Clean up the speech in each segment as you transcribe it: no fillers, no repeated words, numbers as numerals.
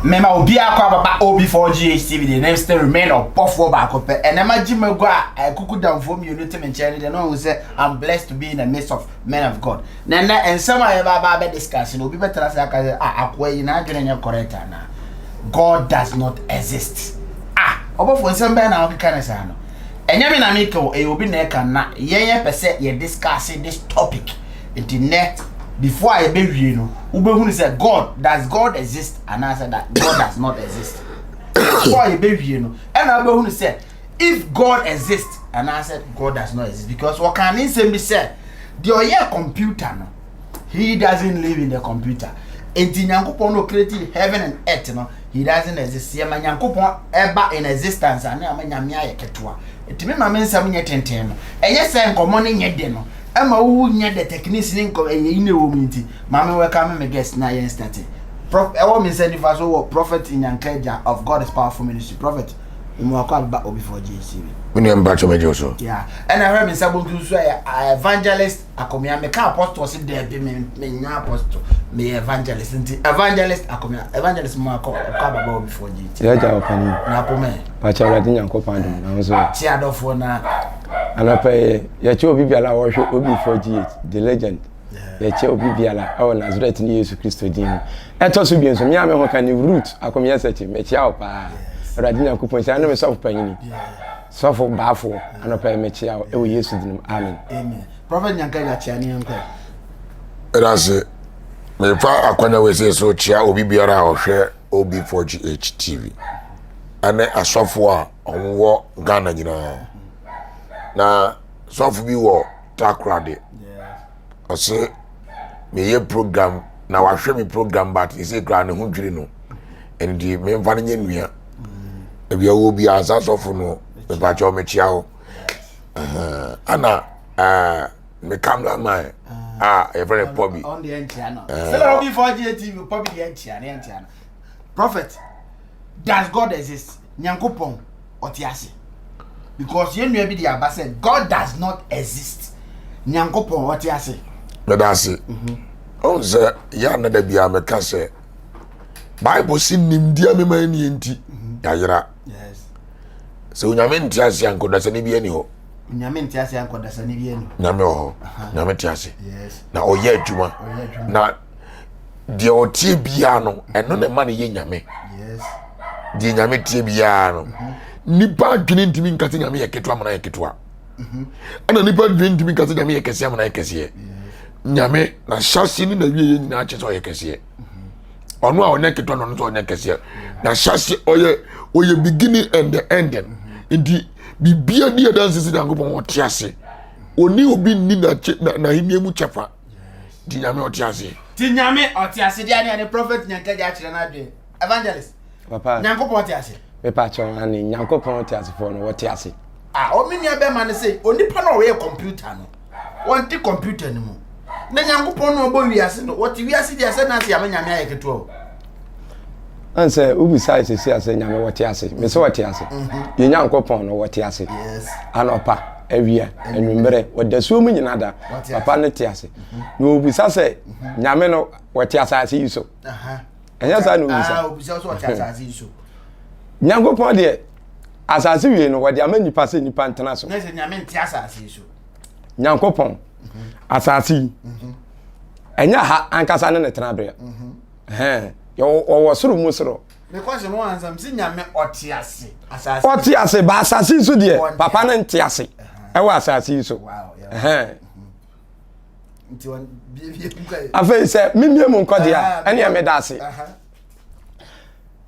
Mema obiara kɔ ababa OB4GHTV the name still remain ɔbɔfoɔ baako pɛ. Ɛnɛ ma gye magu a akuku damfoɔ mmienu te me nkyɛn no deɛ na ɔhu sɛ I'm blessed to be in the midst of men of God. Na ɛnɛ nsɛm a yɛba aba abɛ discuss no obi bɛtena ase aka sɛ ah akoa yi n'adwene nyɛ correct anaa. God does not exist. Ah ɔbɔfoɔ nsɛm bɛn na ɔkeka ne saa no. Ɛnyɛ me na meka o, ɛyɛ obi na ɛka na yɛn yɛpɛ sɛ yɛ discuss this topic. Nti nnɛ before a yɛbɛwie no wobɛhunu sɛ God does God exist anaasɛ that God does not exist. Before a yɛbɛwie no ɛna wobɛhunu sɛ if God exists anaasɛ God does not exist because wɔka ne nsɛm bi sɛ deɛ ɔyɛ computer no he doesn't live in the computer. Nti Nyankopɔn no created heaven and earth no he doesn't exist. Yɛma Nyankopɔn ɛba in existence a ne ama Nyame ayɛ ketewa. Nti me ma me nsɛm nyɛ tenten no ɛnyɛ sɛ nkɔmmɔ no nyɛ de no ɛma wowu nyɛ the techniques ne nkɔ ɛyɛ yi na ɛwɔ mu nti maame welcome me guest na yɛn start. Prof ɛwɔ me nsa nifa so wɔ Prophet Nyanka Agya of God is Powerful Ministry. Prophet mu akɔ abeba obi for GHTV. Me nua mpakyɛ mɛgye wo so. Yeah. Ɛna ɛhwɛ me nsa bonkum so ɛyɛ evangelist Akomea. Meka apostle se daabi me menya apostle meyɛ evangelist nti evangelist Akomea evangelist mu akɔ akɔ ababa obi for GHTV. Yɛgya ɔpanin. Na apome. Pakyɛ Awurade Nyankopɔn adom na wo nso. Ti adɔfoɔ na. Anɔpa yi yɛkyɛ obi biara a wɔhwɛ obi for GH the legend. Yɛkyɛ obi biara ɛwɔ Nazareth ne Yesu Kristo din mu. Ɛtɔ so bio nso me a me ho ka ne Ruth Akomea Sɛkyi mekyia wo paa. Awurade Nyankopɔn nhyira ne me sɔfo panyini. Sɔfo baafoɔ anɔpa yi mekyia wo ɛwɔ Yesu din mu. Amen. Amen. Prophet Nyanka yɛakyia ne yɛnkɔ. Ɛda ase mefa akwanya wei sɛ so kyia obi biara a ɔhwɛ OB4GH TV ɛne asɔfoɔ a wɔwɔ Ghana nyinaa. Na sɔfo bi wɔ Takoradi ɔse meyɛ program na wahwɛ me program but ɛsɛ koraa ne ho dwiri no ɛno nti memfa no nyɛ nua ebi ɔwɔ bi ansa sɔfo no mepakyɛw mekyia wo ana me cameraman a yɛfrɛ no Pɔbi. Prophet, does God exist? Nyankopɔn ɔte ase because yɛn nua bi de aba sɛ God does not exist. Nyankopɔn ɔte ase. Meda ase. Ɔn sɛ yɛ anada biara meka sɛ Bible si nimdeɛ mema ɛnie nti yɛayera. Sɛ Onyame nte ase a nkɔdasani bi ani hɔ. Onyame nte ase a nkɔdasani bi ani. Nyame wɔ hɔ. Nyame te ase. Na ɔyɛ adwuma. Na deɛ ɔteɛ biara no ɛno na ɛma no yɛ Nyame. Deɛ Nyame teɛ biara no nipa adwene ntumi nka sɛ Nyame yɛ ketewa ma no ayɛ ketewa. Ɛna nipa adwene ntumi nka sɛ Nyame yɛ kɛseɛ ma no ayɛ kɛseɛ. Nyame na hyɛse ne na wie yɛ nyinaa kyerɛ sɛ ɔyɛ kɛseɛ. Ɔno a ɔnyɛ ketewa no ɔno nso ɔnyɛ kɛseɛ. Na hyɛse ɔyɛ ɔyɛ beginning and the ending. Nti biribiara di adanse sɛ Nyankopɔn ɔte ase. Ɔne obi nni n'ahenni mu kyɛfa. Nti Nyame ɔte ase. Ti Nyame ɔte ase deɛ ne ne prophet Nyanka gya akyerɛ n'adwene. Evangelist. Papa. Nyankopɔn ɔte ase. Mepa kyɛw ane Nyankopɔn te asefoɔ no wɔte ase. Ah, ɔme nua bɛma no sɛ onipa no a ɔyɛ computer no wɔnte computer no mu. Na Nyankopɔn no ɔbɔ wiase no wɔte wiase deɛ sɛ na ase ama Nyame ayɛ ketewa o. Ɛn sɛ wobisa sɛsi ase Nyame wɔte ase. Mese wɔte ase. Yɛ Nyankopɔn no wɔte ase. Anɔpa, awia, anwummerɛ, ɔdasuo mu nyina da. Papa no te ase. Na obisa sɛ Nyame no wɔte asase yi so. Ɛnyɛ saa na obisa. Obisa sɛ ɔte asase yi so. Nyankopɔn deɛ asase wie no wɔde ama nipa sɛ nipa ntena so. Na sɛ Nyame nte asase yi so. Nyankopɔn asase yi ɛnyɛ ha ankasa ne ne tenaberɛ. Wɔwɔ soro mu soro. Ɔte ase ba asase yi so deɛ papa no nte ase ɛwɔ asase yi so. Afei sɛ memie mu nkɔ deɛ a ɛneɛ meda ase.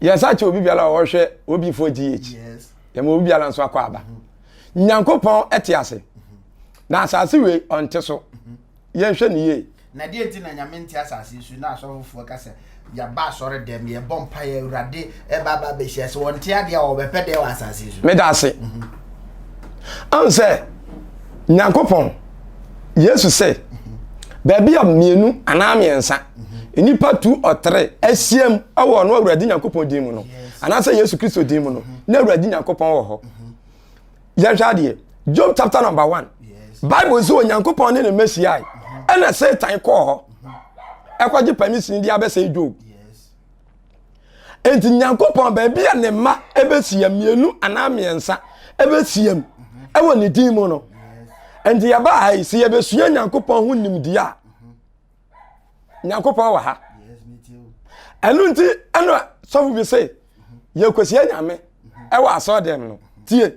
Yɛsa kyɛ obi biara a ɔhwɛ OB4 GH. Yɛma obi biara nso akɔ aba. Nyankopɔn ɛte ase. Na asase wei ɔnte so. Yɛnhwɛ ne yie. Na deɛ nti na Nyame nte asase so na asɔfofoɔ ka sɛ yɛba asɔre dɛm yɛbɔ mpaeɛ Awurade ɛba aba bɛhyia sɛ wɔnte adeɛ a wɔbɛpɛ deɛ wɔ asase so. Meda ase. Ɔn sɛ Nyankopɔn Yesu sɛ baabi a mmienu anaa mmiɛnsa nnipa tu ɔtere ahyiam wɔ ɔno Awurade Nyankopɔn din mu no anaasɛ Yesu Kristo din mu no na Awurade Nyankopɔn wɔ hɔ. Yɛhwɛ adeɛ Job chapter number 1 Bible sɛ Onyankopɔn ne ne mma hyiae ɛna Satan kɔɔ hɔ ɛkɔgye permission de abɛsɛe Job. Enti Nyankopɔn, baabi a ne mma ɛbɛhyia mmienu anaa mmiɛnsa ɛbɛhyiam ɛwɔ ne din mu no. Enti yɛbaa ha yi, sɛ yɛbɛsua Nyankopɔn ho nimdeɛ a, Nyankopɔn wɔ ha. Ɛno nti ɛna sɔfo bi se, yɛkɔhyia Nyame ɛwɔ asɔɔdɛm no. Tie,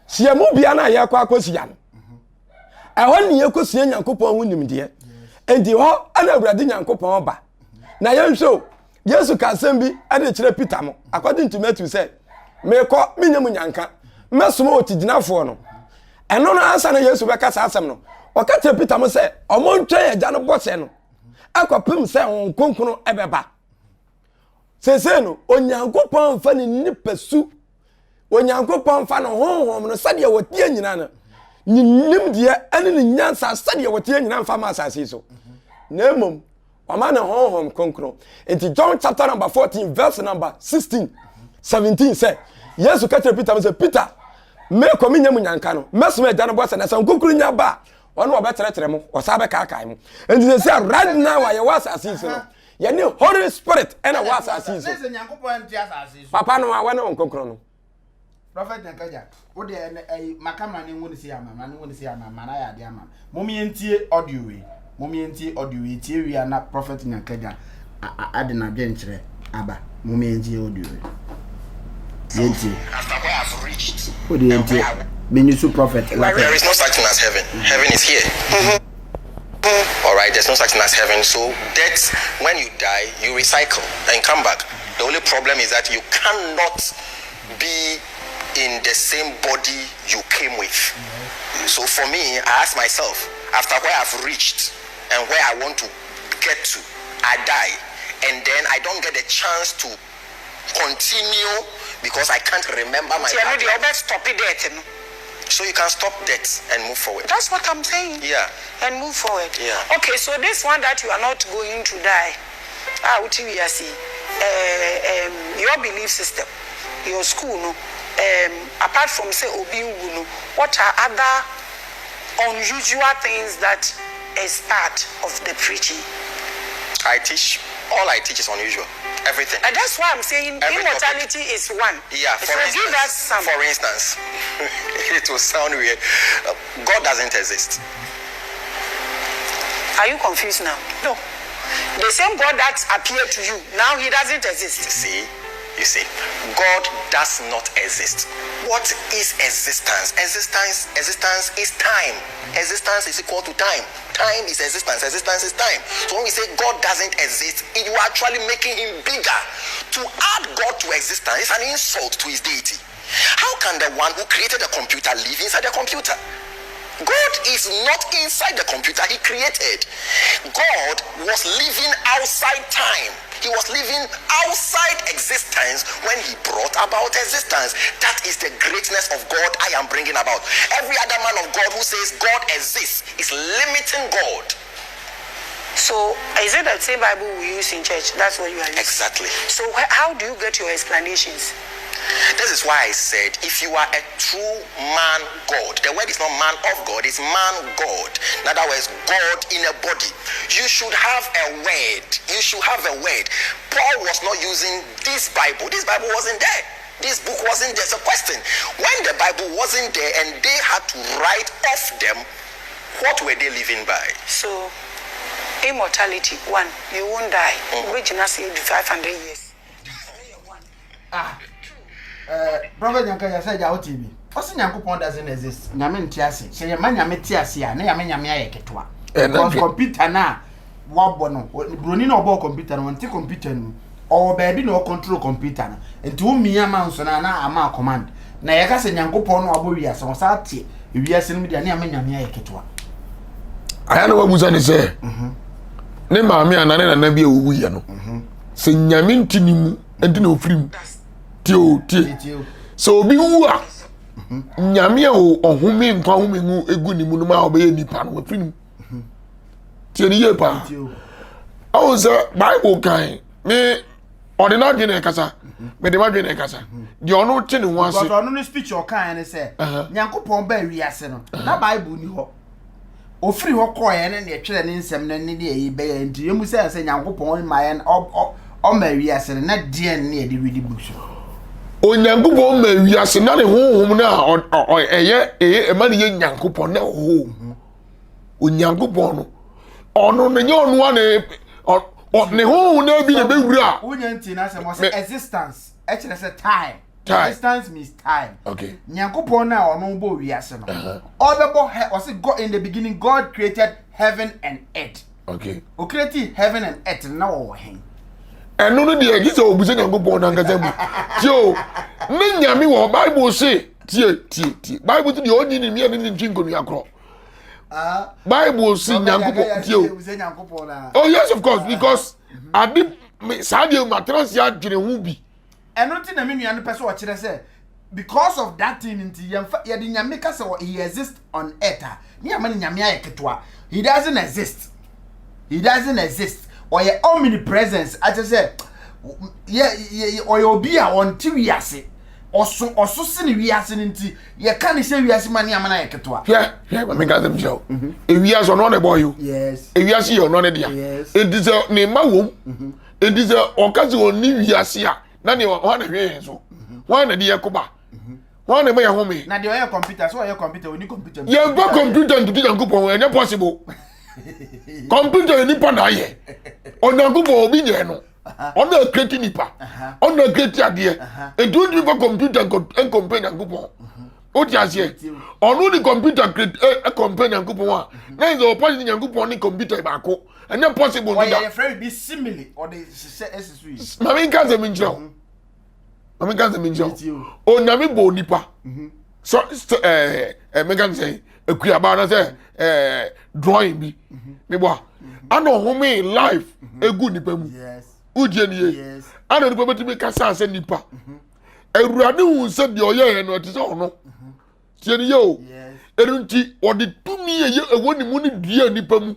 hyia mu bia no a yɛkɔ akɔhyia no, ɛhɔ ne yɛkɔsua Nyankopɔn ho nimdeɛ. Enti hɔ ɛna Awurade Nyankopɔn ba. Na yɛnhwɛ o, Yesu ka asɛm bi de kyerɛ Peter mo, according to Matthew sɛ, mekɔ, menyɛ mu nyanka, mɛsoma okyigyinafoɔ no. Ɛno no ansa na Yesu bɛka saa asɛm no, ɔka kyerɛ Peter mo sɛ, ɔmo ntwɛn agya no bɔhyɛ no, ɛkɔpem sɛ Honhom Kronkron ɛbɛba. Seesei no, Onyankopɔn mfa ne nipasu, Onyankopɔn mfa ne honhom no sɛdeɛ wɔteɛ nyina no, ne nimdeɛ ne ne nyansa sɛdeɛ wɔteɛ nyina mfa ma asase yi so. Na mmom, wama ne honhom kronkron. Nti John chapter number 14 verse number 16, 17 sɛ, Yesu ka kyerɛ Peter sɛ, Peter, mekɔ menyɛ mu nyanka no, mɛsoma agya no bɔ sɛ na sɛ nkonkron nya ba a, ɔno ɔbɛkyerɛkyerɛ mo, ɔsan bɛkaakae mo. Nti sɛ sɛ right now a yɛwɔ asase yi so no, yɛne Holy Spirit ɛna wɔ asase yi so. Papa no a wɔne wɔn kronkron no. Prophet Nyankaja, wo deɛ ɛnɛ ɛyi ma camera ne nwo ne se ama ma ne nwo ne se ama ma na yɛ adeɛ ama. Mom yɛntie audio wei. Mom yɛntie audio wei. Tie wie a na Prophet Nyankaja ade n'adwenkyerɛ aba. Mom yɛntie audio wei. Yɛntie. After where I've reached. Wo deɛ yɛntie. Menyusu Prophet. There is no such thing as heaven. Heaven is here. All right, there's no such thing as heaven. So death, when you die, you recycle and come back. The only problem is that you cannot be in the same body you came with. So for me, I ask myself, after where I've reached and where I want to get to, I die. And then I don't get the chance to continue because I can't remember my Nti ɛno deɛ wobɛ stop death no. So you can stop death and move forward. That's what I'm saying. Yeah. And move forward. Yeah. Okay, so this one that you are not going to die, a wote wiase yi, eh, um, your belief system, your school no, um, apart from sɛ obi nwu no, what are other unusual things that is part of the preaching? I teach, all I teach is unusual. Everything. And that's why I'm saying Every immortality topic. is one. Yeah, for so instance, give us some. For instance, it will sound weird. God doesn't exist. Are you confused now? No. The same God that appeared to you, now he doesn't exist. You see, you see, God does not exist. What is existence? Existence, existence is time. Existence is equal to time. Time is existence. Existence is time. So when we say God doesn't exist, you are actually making him bigger. To add God to existence is an insult to his deity. How can the one who created the computer live inside the computer? God is not inside the computer he created. God was living outside time. He was living outside existence when he brought about existence. That is the greatness of God I am bringing about. Every other man of God who says God exists is limiting God. So, is it the same Bible we use in church? That's what you are using? Exactly. So, how do you get your explanations? This is why I said, if you are a true man God, the word is not man of God, it's man God. In other words, God in a body. You should have a word. You should have a word. Paul was not using this Bible. This Bible wasn't there. This book wasn't there. It's a question. When the Bible wasn't there and they had to write off them, what were they living by? So, immortality, one, you won't die. Wobɛgyina ase adu 500 years. Ah, eh, Prophet Nyanka yɛ sɛ agya wote bi. Ɔse Nyankopɔn doesn't exist. Nyame nte ase. Sɛ yɛma Nyame te ase a, na yɛama Nyame ayɛ ketewa. Because computer no a wabɔ no, broni na ɔbɔɔ computer no, ɔnte computer no mu. Ɔwɔ baabi na ɔcontrol computer no. Nti wo mia ma nso no a na ama command. Na yɛka sɛ Nyankopɔn na wabɔ wiase, ɔsan te wiase no mu deɛ, na yɛama Nyame ayɛ ketewa. Ayɛ na wabusa ne sɛ, ne maame anaa ne nana bi a ɔwuiɛ no, sɛ Nyame nte ne mu, nti na ofiri mu. Tie o, tie. Sɛ obi wu a, Nyame a ɔhome nkwa home mu egu ne mu no ma ɔbɛyɛ nipa no, wafiri ne mu. Tie ne yie paa. Ɔhu sɛ Bible kan me ɔde n'adwene na ɛkasa, mede m'adwene na ɛkasa. Deɛ ɔno te ne ho ase. Because ɔno ne speech ɔkaeɛ ne sɛ, Nyankopɔn baa wiase no, na Bible ni hɔ. Ofiri hɔ kɔeɛ ne deɛ twerɛ ne nsɛm no ne deɛ ɛyi bɛyɛ nti yɛmu sɛ sɛ Nyankopɔn ma yɛn Ɔma wiase no na deɛn ne yɛde read books no? Onyankopɔn ma wiase na ne honhom no a ɛyɛ ɛyɛ ɛma ne yɛ Nyankopɔn na ɛwɔ mu. Onyankopɔn no ɔno no nyɛ ɔno a na ne honhom no bi na ɛbɛwura. Wonya nti na asɛm ɔsɛ existence ɛkyerɛ sɛ time. Time. Existence means time. Okay. Nyankopɔn no a ɔno bɔ wiase no. Ɔbɛbɔ ɔsɛ God in the beginning God created heaven and earth. Okay. O create heaven and earth na wɔwɔ hen. Ɛno no deɛ gye sɛ obisa Nyankopɔn nankasa mu. Tie o, ne nyame wɔ Bible se tie tie tie. Bible se deɛ ɔnyi ne mmiɛ ne ne ntwi nkonnua korɔ. Ah. Bible se Nyankopɔn tie o. Oh yes of course because ade saa deɛ matena se adwene ho bi. Ɛno nti na me nua no pɛ sɛ ɔkyerɛ sɛ because of that thing nti yɛmfa yɛde nyame ka sɛ he exist on earth a ne yɛama no nyame ayɛ ketewa. He doesn't exist. He doesn't exist. Ɔyɛ omnipresence akyɛ sɛ yɛ yɛ ɔyɛ obi a ɔnte wiase. Ɔso ɔso sene wiase no nti yɛka ne sɛ wiase ma ne ama no ayɛ ketewa. Hwɛ hwɛ ma menka asɛm kyerɛ wo. Mhm. Ewiase ɔno na ɛbɔɔ yo. Yes. Ewiase yɛ ɔno ne dea. Yes. Enti sɛ ne mma wom. Mhm. Enti sɛ ɔka sɛ ɔnni wiase a, na deɛ hwan na hwɛ yɛn so? Hwan na de yɛ koba? Hwan na ɛma yɛn home? Na deɛ ɔyɛ kɔmputa, sɛ ɔyɛ kɔmputa, ɔni kɔmputa. Yɛmfa kɔmputa ntutu Nyankopɔn, ɛnyɛ possible. Kɔmputa yɛ nipa na ayɛ. Onyankopɔn obi nyɛ no. Ɔno akreti nipa. Ɔno akreti adeɛ. Enti wontumi fa kɔmputa nkɔmpɛ Nyankopɔn. Wote aseɛ? Ɔno de kɔmputa kɔmpɛ Nyankopɔn a, na ɛsɛ ɔpɔ ne Nyankopɔn ne kɔmputa baako. Ɛnyɛ possible no da. Ɔyɛ yɛfrɛ bibi simile ɔde hyehyɛ esi so yi. Maame nka asɛm nkyerɛ wo. Mhm. Maame nka asɛm nkyerɛ wo. Onyame bɔ nipa. Mhm. So sɛ ɛɛ ɛɛ meka sɛ ekuaba na sɛ ɛɛ drawing bi. Mhm. Ne bɔ a. Ana ɔhome life egu nipa mu. Wodie ni ye. Ana nipa betumi kasa sɛ nipa. Awurade hu sɛ deɛ ɔyɛɛ no ɛte sɛ ɔno. Tie ne yɛ o. Ɛno nti wɔde tumi a ɛyɛ ɛwɔ ne mu no dua nipa mu.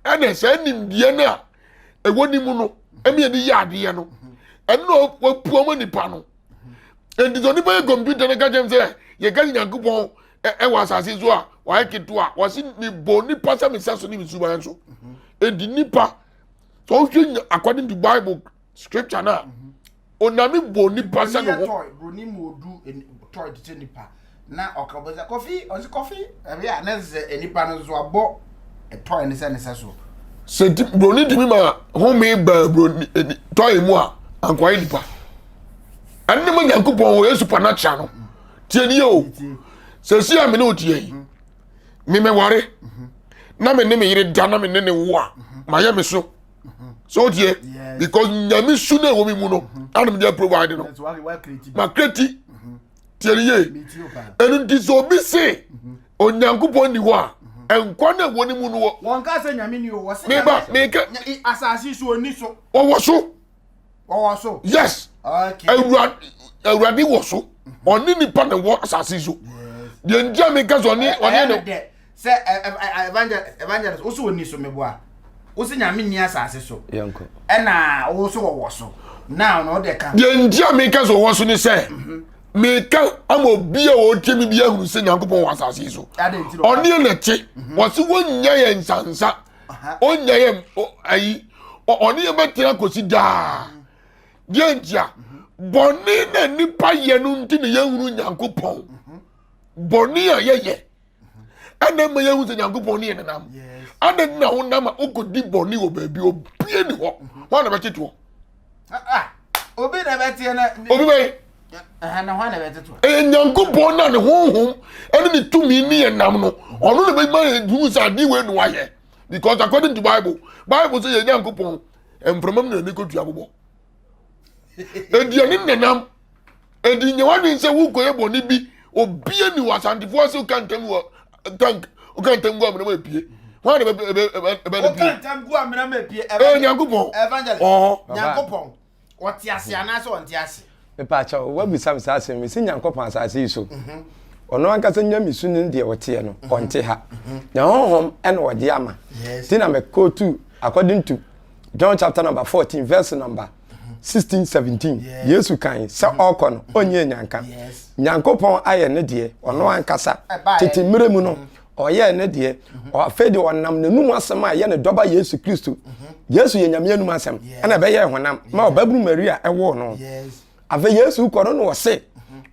Ɛna saa nimdeɛ no a ɛwɔ ne mu no ɛne yɛde yɛ adeɛ no ɛno na wapu ama nipa no. Nti sɛ onipa yɛ kɔmputa no ka kyerɛ m sɛ yɛka sɛ Nyankopɔn ɛwɔ asase so a wayɛ ketewa wɔse mebɔ nipa sɛ me sɛ so ne me suban so. Nti nipa sɛ wohwɛ according to Bible scripture no a Onyame bɔ nipa sɛ ne ho. Broni mu odu toy te sɛ nipa na ɔka ɔbɛ sɛ kɔfi ɔsi kɔfi ɛbi a ne sɛ nipa no nso abɔ toy ne sɛ ne sɛ so. Sɛ ti broni tumi ma home ba broni toy mu a ankwayɛ nipa. Ɛne ne ma Nyankopɔn ɔyɛ supernatural no. Tie ni o. Sɛ si a me ne o tie yi. Me mɛware na me ne me yere da na me ne ne wo a ma yɛ me so. so wotie because nyame su no ɛwɔ me mu no mhm. ana mede provide no makreti mhm. tie no yie ɛno nti sɛ obi se mhm. onyankopɔn ni hɔ a nkwa no ɛwɔ ne mu no wɔ wɔnka sɛ nyame ni o wɔse meba meka asase so ɔni so wɔwɔ so wɔwɔ so yes awurade wɔ so ɔne nipa na ɛwɔ asase so deɛ nti a meka sɛ ɔne ɔne ne sɛ evangelist wo so ɔni so meboa wo sɛ nyame nni asase so ɛna wo so wɔwɔ so now na wode ka deɛ nti a meka sɛ ɔwɔ so ne sɛ mhm. meka ama obi a ɔtie me bi ahunu sɛ nyankopɔn wɔ asase so ɔne na te mhm. wɔse wɔnya yɛ nsansa ɔnya yɛ ayi ɔne yɛ bɛtena kɔsi daa mhm. deɛ nti a bɔne na nipa yɛ no nti na yɛhunu nyankopɔn bɔne a yɛyɛ ɛna ma yɛhu sɛ nyankopɔn ne yɛ nenam adɛn na wonam a wokɔdi bɔne wɔ baabi obie ni hɔ hɔ na bɛte toɔ ah, ah. obi na bɛteɛ na obi bɛyɛ ɛyɛ nyankopɔn na ne honhom ɛne ne tumi ne yɛ nam no ɔno na bɛma yɛ hu sɛ adeɛ wei na wayɛ because according to bible bible sɛ yɛ nyankopɔn mframa mu na ɛne kɔtua bobɔ ɛdeɛ ne nenam Enti nyɛ w'adwene sɛ worekɔyɛ bɔne bi. Obia ni wɔ Asantefoɔ ase woka ntam wɔ tank woka ntam gu amena mu epie. Hwan na ɛbɛ ɛbɛ ɛbɛ ɛbɛ ne pie? Woka ntam gu amena mu epie. Ɛɛ Nyankopɔn. Evangelist. Ɔhɔ. Nyankopɔn. Ɔte ase anaasɛ ɔnte ase? Mepaakyɛw, woabisa me saa asɛm yi, sɛ Nyankopɔn asase yi so, ɔno ankasa nyamesu ne deɛ ɔteɛ no, ɔnte ha. Ne honhom ɛna ɔde ama. Ti na me quote according to John chapter number 14 verse number 16 17 Yesu kan sɛ mm-hmm. ɔrekɔ no ɔnyɛ nyanka. Nyankopɔn ayɛ ne deɛ ɔno ankasa tete mmerɛ mu no mm-hmm. Ɔyɛɛ ne deɛ. Afei deɛ ɔnam n'anum asɛm a ɛyɛ ne dɔba Yesu Kristo. Yesu yɛ Nyame anum asɛm. Ɛna ɛbɛyɛɛ honam ma ɔbabunu Maria ɛwoo no. Afei Yesu kɔ no na ɔse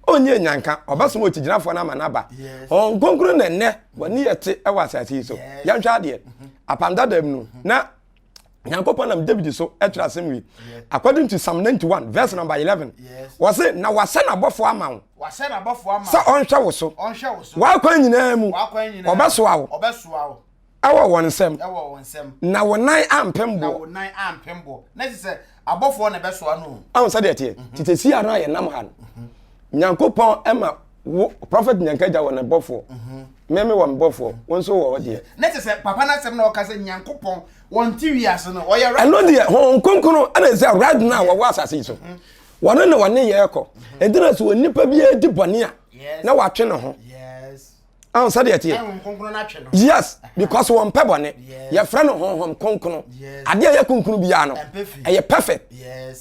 ɔnyɛ nyanka ɔbɛsoma okyigyinafoɔ no ama no aba. Honhom Kronkron na ɛnnɛ wɔne yɛ te wɔ asase yi so. Yɛnhwɛ adeɛ. Apam dada mu no na Nyankopɔn nam David so ɛtwerɛ asɛm wei. According to Psalm 91 verse number 11. Wɔse na wahyɛ n'abɔfoɔ ama wo. Sɛ ɔnhwɛ wo so. W'akwan nyinaa mu. Ɔbɛsoa wo. Ɛwɔ wɔn nsam. Na wo nan ampem boɔ. Ahun sɛdeɛ ɛteɛ. Tete si ara a yɛnam ha no. Nyankopɔn ɛma wo prophet Nyankagya wɔ ne bɔfoɔ. Meme wɔ me bɔfoɔ. Wo nso wɔ wo deɛ. Ne te sɛ papa n'asɛm na ɔka sɛ Nyankopɔn wɔn te wiase no ɔyɛ right. Ɛno deɛ Honhom Kronkron ɛna sɛ right now wɔwɔ asase yi so. Wɔno na wɔne yɛ kɔ. Ɛnti na sɛ onipa bi di bɔne a na watwe ne ho. Ahun sɛdeɛ ɛteɛ. Yes, because wɔn pɛ bɔne. Yɛfrɛ no Honhom Kronkron. Adeɛ a ɛyɛ kronkron biara no ɛyɛ perfect.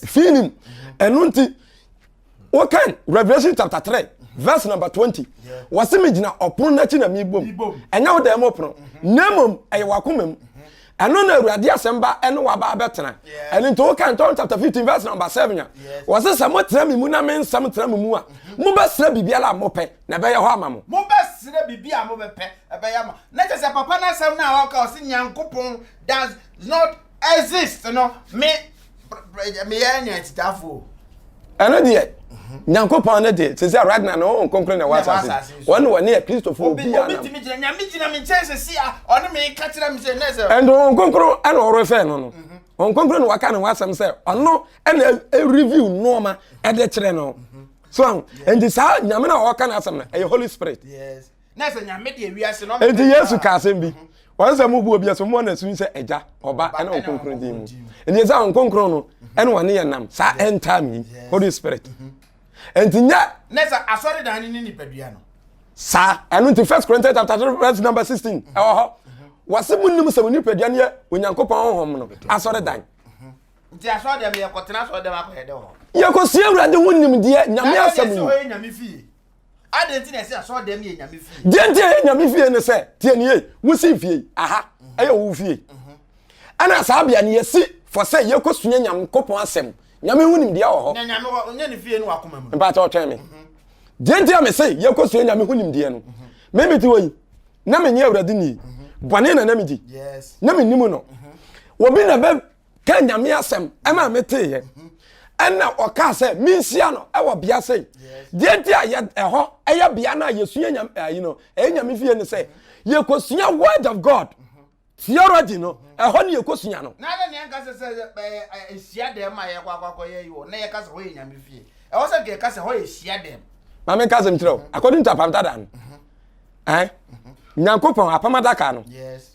Fi nim. Ɛno nti wokan Revelation chapter 3 verse number 20 wɔse megyina ɔpono no akyi na mebom ɛnyɛ wo dan mu pono na mmom ɛyɛ wakoma mu ɛno na awurade asɛm ba ɛne waba abɛtena ɛno nti wokan John chapter 15 verse number 7 a wɔse sɛ motena me mu na me nsɛm tena mo mu a mobɛsrɛ biribiara a mopɛ na ɛbɛyɛ hɔ ama mo. Mobɛsrɛ biribi a mobɛpɛ ɛbɛyɛ ama na kyɛ sɛ papa no asɛm no a ɔka ɔse Nyankopɔn does not exist no me meyɛ anya akyitaafo o. Ɛno deɛ Nyankopɔn no deɛ sɛ sɛ right now no Honhom Kronkron na ɛwɔ asase wɔn na wɔne yɛ Kristofo obi a nam tumi gyina Nyame gyina me nkyɛn sɛsi a ɔne me ka kyerɛ me sɛ nɛ sɛ ɛnde Honhom Kronkron ɛna ɔrefɛ no no Honhom Kronkron na waka ne ho asɛm sɛ ɔno ɛna review nneɛma ɛde kyerɛ no so ahu nti saa Nyame na ɔka n'asɛm no ɛyɛ Holy Spirit. Yes. Na sɛ Nyame deɛ wiase no. Nti Yesu ka asɛm bi. Wɔn sɛ mo bu obi aso mo na sun sɛ Agya, Ɔba ɛna Honhom Kronkron din mu. Nti sɛ Honhom Kronkron no ɛna wɔne yɛ nam saa end time yi Holy Spirit. Nti nyɛ. Na sɛ asɔredan no ne nipadua no. Saa ɛno nti First Corinthians chapter 3 verse number 16 ɛwɔ hɔ. Wɔse mo nim sɛ mo nipadua no yɛ Onyankopɔn honhom no asɔredan. Nti asɔredan yɛkɔtena asɔredan akɔyɛ dɛ wɔ hɔ. Yɛkɔsua Awurade ho nimdeɛ Nyame asɛm yi. Na ɛsɛ hɔ yɛ Nyame fie. Adɛn nti na ɛsɛ asɔredan yɛ Nyame fie? Deɛ nti ɛyɛ Nyame fie ne sɛ, tie nie, wosi fie yi, aha, ɛyɛ wo fie. Ɛna saa bea no yɛsi fɔ sɛ yɛkɔsua Nyankopɔn asɛm. Nyame ho nimdeɛ wɔ hɔ. Na Nyame wɔ, ɔnyɛ ne fie ne wakoma mu. Mpakyɛ ɔtwɛn me. Deɛ nti a mese yɛkɔsua Nyame ho nimdeɛ no, me mete hɔ yi, na menyɛ Awurade ni, bɔne na na medi, na mennim no. Obi na bɛ ka nyame asɛm ɛma meteeɛ ɛna ɔkaa sɛ menhyia no ɛwɔ bea sei deɛ nti a yɛ ɛhɔ ɛyɛ bea no a yɛsua nyame ayi no ɛyɛ nyame fie no sɛ yɛkɔsua word of God theology no ɛhɔ ne yɛkɔsua no. Na adɛn na yɛnka sɛ sɛ ɛhyia dɛm a yɛkɔ akɔ akɔyɛ yi wɔ na yɛka sɛ hɔ yɛ nyame fie ɛwɔ sɛ nka yɛka sɛ hɔ yɛ hyia dɛm. Maame nka asɛm kyerɛ wo according to apam dada no ɛn Nyankopɔn apam adaka no. Yes.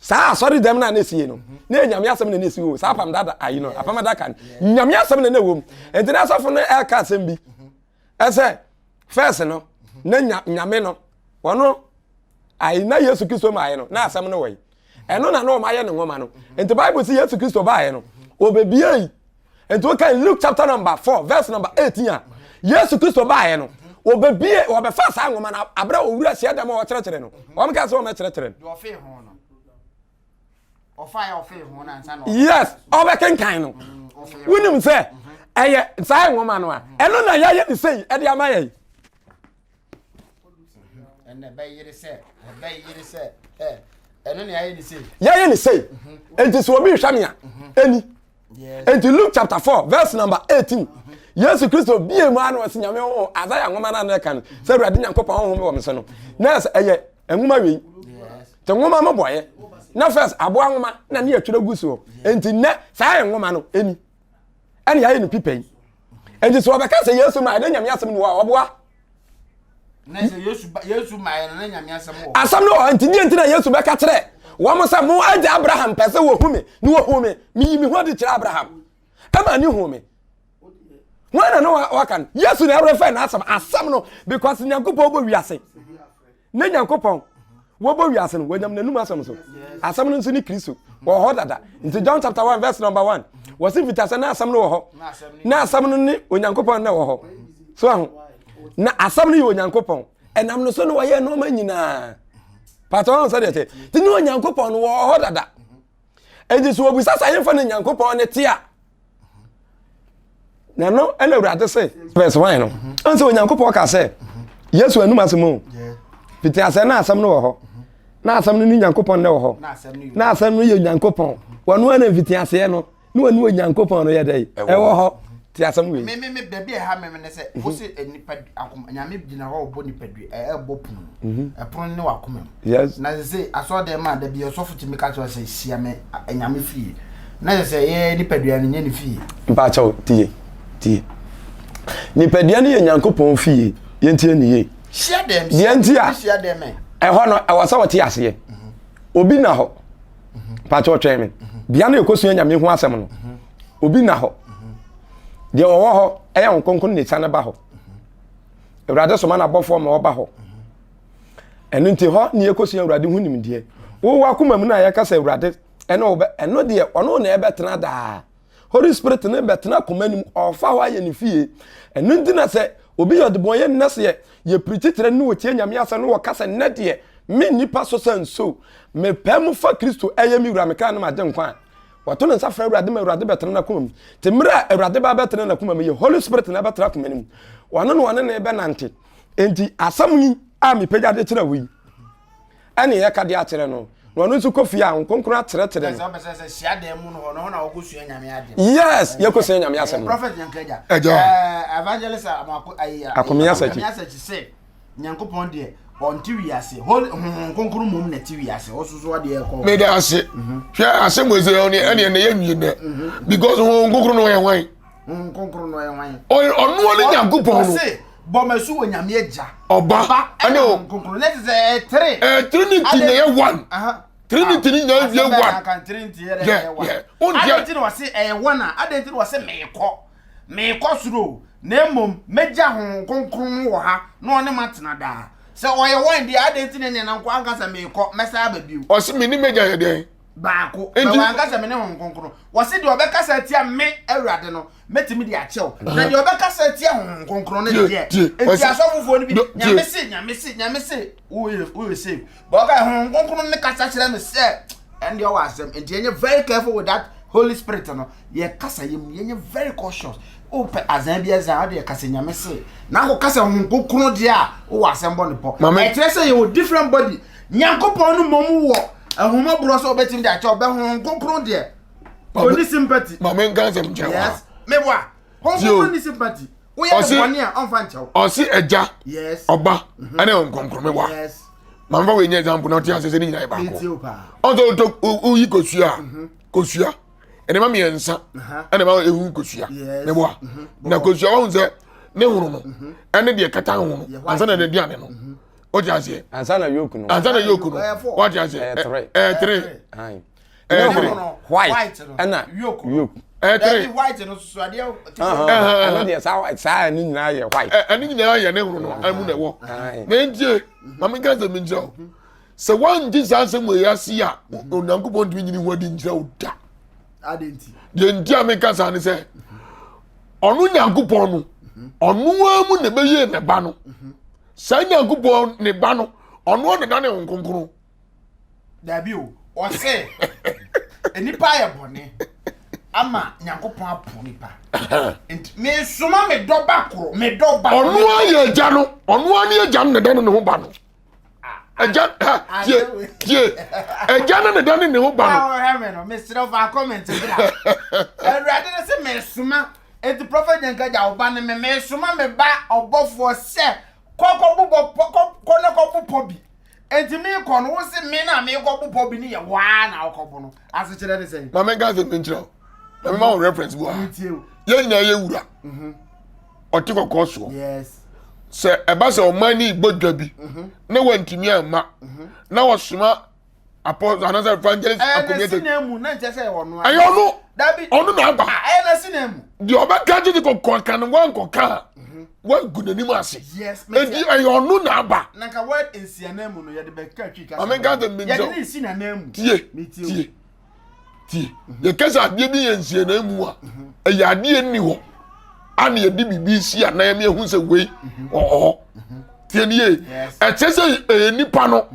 Saa asɔre dɛm no a na esie no, na ɛyɛ Nyame asɛm na na esi hɔ. Saa apam dada ayi no, apam adaka no, Nyame asɛm na na ɛwɔ mu. Nti na asɔfo no ɛka asɛm bi, ɛsɛ fɛs no, na Nyame no, ɔno ayi na Yesu Kristo ma ayɛ no, na asɛm no wɔ yi. Ɛno na na wɔn ayɛ ne nwoma no. Nti Bible sɛ Yesu Kristo baayɛ no, ɔbɛbie yi. Nti wokan Luke chapter number 4 verse number 18 a, Yesu Kristo baayɛ no, wɔbɛbie, wɔbɛfa saa nwoma no aberɛ a ɔwura hyia dɛm a wɔkyerɛkyerɛ no. Wɔn kaa sɛ wɔmɛkyerɛkyerɛ no. Yes, ɔbɛkenkan no. Wonim sɛ ɛyɛ saa nwoma no a, ɛno na yɛayɛ ne sei ɛde ama yɛn. Yɛayɛ ne sei. Nti sɛ obi hwɛ me a, ɛni. Enti Luke chapter 4 verse number 18 Yesu Kristo bie mu ano ɔsi nyame ho Isaiah nwoma no ano ɛka no sɛ Awurade Nyankopɔn honhom wɔ me so no na ɛsɛ ɛyɛ nwoma wei te nwoma mo bɔyɛ na first aboa nwoma na ne yɛtwerɛ gu soɔ enti nnɛ saa yɛ nwoma no ɛni ɛne yɛayɛ no pipa yi enti sɛ wɔbɛka sɛ Yesu ma ɛne nyame asɛm ni hɔ a ɔboa Asɛm no wɔ hɔ nti deɛ nti na Yesu bɛka kyerɛ wɔn sɛ mo agya Abraham pɛ sɛ wɔhu me na wɔhu me meyi me ho adi kyerɛ Abraham ɛma ne hu me wɔn na no waka no Yesu na ɛrefɛ n'asɛm asɛm no because Nyankopɔn bɔ wiase ne Nyankopɔn wɔbɔ wiase no wɔnyam n'anum asɛm so asɛm no nso ne Kristo wɔ hɔ dada nti John chapter 1 verse number 1 wɔsi mfitasɛ na asɛm no wɔ hɔ na asɛm no ne Onyankopɔn na wɔ hɔ so aho na asɛm no yɛ Onyankopɔn ɛnam no so na wɔyɛ nneɛma nyinaa. Pàtó ɔn sɛ deɛ te. Ti ne Onyankopɔn no wɔ hɔ dada. Enti so obisa sɛ yɛmfa ne Nyankopɔn ne te a. Na no ɛna Awurade se verse 1 no. Ɔn sɛ Onyankopɔn ka sɛ Yesu anum asɛm o. Fiti asɛ na asɛm no wɔ hɔ. Na asɛm no ne Nyankopɔn na wɔ hɔ. Na asɛm no yɛ Nyankopɔn. Wɔno ana mfiti aseɛ no. Ne wɔne Onyankopɔn no yɛ dɛ ɛwɔ hɔ. Te asɛm wei. Me me me baabi a ɛha me ne sɛ mhm. wose eh, nipa akoma nyame gyina hɔ ɔbɔ nipadua ɛbɔ eh, pono mhm. ɛpono ne wakoma mu. Yes. Na sɛ sɛ asɔɔdan mu a da bi ɔsɔfo tumi ka kyerɛ sɛ hyia me nyame fie na sɛ sɛ yɛ nipadua no nyɛ ne fie. Mpakyɛw tie tie nipadua no yɛ Nyankopɔn fie yɛntie ne yie. Hyia dɛm deɛ nti a ɛhɔ no ɛwɔ sɛ wɔte aseɛ mhm. obi na hɔ mpakyɛw twɛn me bea no yɛkɔsua nyame ho asɛm no obi na hɔ deɛ ɔwɔ hɔ ɛyɛ wɔn kronkron na esiane ba hɔ awurade soma n'abɔfoɔ ma ɔba hɔ ɛno nti hɔ ne yɛkɔsua awurade ho nimdeɛ wowɔ akoma mu no a yɛka sɛ awurade ɛne wobɛ ɛno deɛ ɔno na ɛbɛtena daa holy spirit ne bɛtena akoma no mu ɔfa hɔ ayɛ ne fie ɛno nti na sɛ obi yɛ ɔdebɔnyɛ nnɛ sɛ yɛ yɛpirikyi kyerɛ ne wɔtie nyame asɛm ne wɔka sɛ nnɛ deɛ me nnipa so sɛ nso mepɛ mu fa kristo ɛyɛ me wura me kra ne magye nkwa a wɔto ne nsa frɛ awurade ma awurade bɛtena n'akoma mu te mmerɛ a awurade ba bɛtena n'akoma mu yɛ holy spirit na ɛbɛtena akoma no mu wɔno na wɔne ne bɛnante enti asɛm yi a mepagya de kyerɛ wo yi ɛne yɛka de akyerɛ no na ɔno nso kɔ fie a nkonkron akyerɛkyerɛ no. Yes, yɛkɔsua nyame asɛm no. Evangelist Akomeya Sakyi. Nyankopɔn deɛ ɔnte wiase holy honhom kronkron mmom na ɛte wiase ɔsoso adeɛ ɛkɔ. Meda ase hwɛ asɛm wɔ ɛsɛ ɔne ɛne ɛne yɛ nwie nɛ because honhom kronkron no ɔyɛ hwan. Honhom kronkron no ɔyɛ hwan. Ɔyɛ ɔno ɔne Nyankopɔn no. Ɔse bɔ m'asu wɔ Nyame agya. Ɔba ɛne honhom kronkron ne te sɛ ɛtere. Ɛɛ Trinity na ɛyɛ one. Trinity ni nyinaa wie one. Trinity yɛ dɛ ɛyɛ one. Adɛn nti na ɔse ɛyɛ one a adɛn nti na ɔse meekɔ. Merekɔ soro o, na mmom mɛgya Honhom Kronkron no wɔ ha na ɔne mo atena daa. Sɛ ɔyɛ wɔn deɛ, adɛn nti na ɛnneɛ na nkoa anka sɛ merekɔ, mɛsan aba bio? Ɔse me ne m'agya yɛ dɛn? Baako. Na wanka sɛ me ne Honhom Kronkron. Wɔse deɛ ɔbɛkasa atia me Awurade no, mɛtumi de akyɛ wo. Na deɛ ɔbɛkasa atia Honhom Kronkron no deɛ, enti asɔfofoɔ no bi, Nyame se, Nyame se, Nyame se, woyɛ safe. But ɔka Honhom Kronkron no kasa kyerɛ me sɛ, ɛndeɛ ɔwɔ asɛm. Enti yɛnyɛ very careful with that Holy Spirit no. Yɛ kasa yɛ mu yɛnyɛ very cautious. Wopɛ azan bi azan wode kasa nyame se. Na akɔ kasa Honhom Kronkron deɛ a wowɔ asɛm bɔ ne pɔ. Ɛkyerɛ sɛ yɛwɔ different body. Nyankopɔn no mmom wɔ ahummɔborɔ sɛ ɔbɛtumi de akyɛ ɔbɛ Honhom Kronkron deɛ. Ɔni sympathy. Ma menka asɛm nkyerɛ wo. Yes. Meboa. Honhom Kronkron ni sympathy. Woyɛ ne bɔne a ɔmfa nkyɛ wo. Ɔse agya, ɔba, ɛne Honhom Kronkron meboa. Yes. Mamfa wei nyɛ example na ɔte ase sɛ ne nyinaa yɛ baako. Ɔsɛ wotɔ woyi kosua a, mhm. kosua nneɛma mmiɛnsa ɛna ɛma ehu kosua ne boa mhm. na kosua wɔn sɛ ne hono no mhm. ɛne deɛ kata ho no ansa na n'aduane no o ti aseɛ. Ansa na yoku no. Ansa na yoku no o ti aseɛ ɛyɛ tere. Ɛyɛ white ɛna yoke. Ɛyɛ tere. White no soso adeɛ. Ɛno deɛ saa saa ɛno nyinaa yɛ white. Ɛno nyinaa yɛ ne hono no ɛmu na ɛwɔ. Na ntie maame nka sɛ mi nkyerɛ o sɛ wangye saa asɛm wɔ ase a Onyankopɔn ntumi nyini ho adi nkyerɛ wo da. Deɛ nti a meka saa ne sɛ ɔno Nyankopɔn no ɔno ara mu na ɛbɛyɛ ne ba no saa Nyankopɔn ne ba no ɔno ara na da ne ho kronkron. Dabi o, ɔse nnipa ayɛ bɔne ama Nyankopɔn apo nipa. Nti mesoma me dɔba koro, me dɔba. Ɔno ayɛ agya no, ɔno ara ne agya no na ɛda ne ho ba no. Agya ha tie tie agya no na ɛda ne ne ho ba no. Ɔhwɛ me no, mesrɛ fa comment bra. Awurade no se mesoma, enti Prophet Nyankagya wo ba no me mesoma me ba ɔbɔfoɔ sɛ kɔ kɔ bobɔ kɔ na kɔ bopɔ bi. Enti meekɔ no, wo se me na meekɔ bo pɔ bi ne yɛ waa na wokɔ bo no. Asekyerɛ ne sɛn? Ma menka asɛm bi nkyerɛ wo. Na mema wo reference bi wɔ ha. Yɛn nyinaa yɛ wura. Mhm. Ɔte kɔkɔɔ soɔ. Yes. Sɛ ɛba sɛ ɔman ne bɔ dwa bi mhm. na wantumi amma mhm. na wɔsoma apɔsɔ anaasɛ evangelist akomyɛtɛ. Ɛyɛ mu na nkyɛ sɛ ɛwɔ no. Ɛyɛ ɔno. Dabi. Ɔno na aba. Ah, ɛyɛ na si na mu. Deɛ ɔbɛka gye de kɔkɔɔ kan no wankɔka a. Wagu n'anim ase. Yes. Edi ɛyɛ ɔno na aba. Na nka word nsianan mu no yɛde bɛka twi kasa. Maame nka sɛ mi Yɛde ne nsi n'anan mu. Tie tie tie. Yɛka sɛ adeɛ bi yɛ nsianan mu a ɛyɛ adeɛ nni hɔ ana yɛde biribi si anan mi ehu sɛ wei wɔ hɔ. Tie nie ɛkyɛ sɛ ɛyɛ nipa no.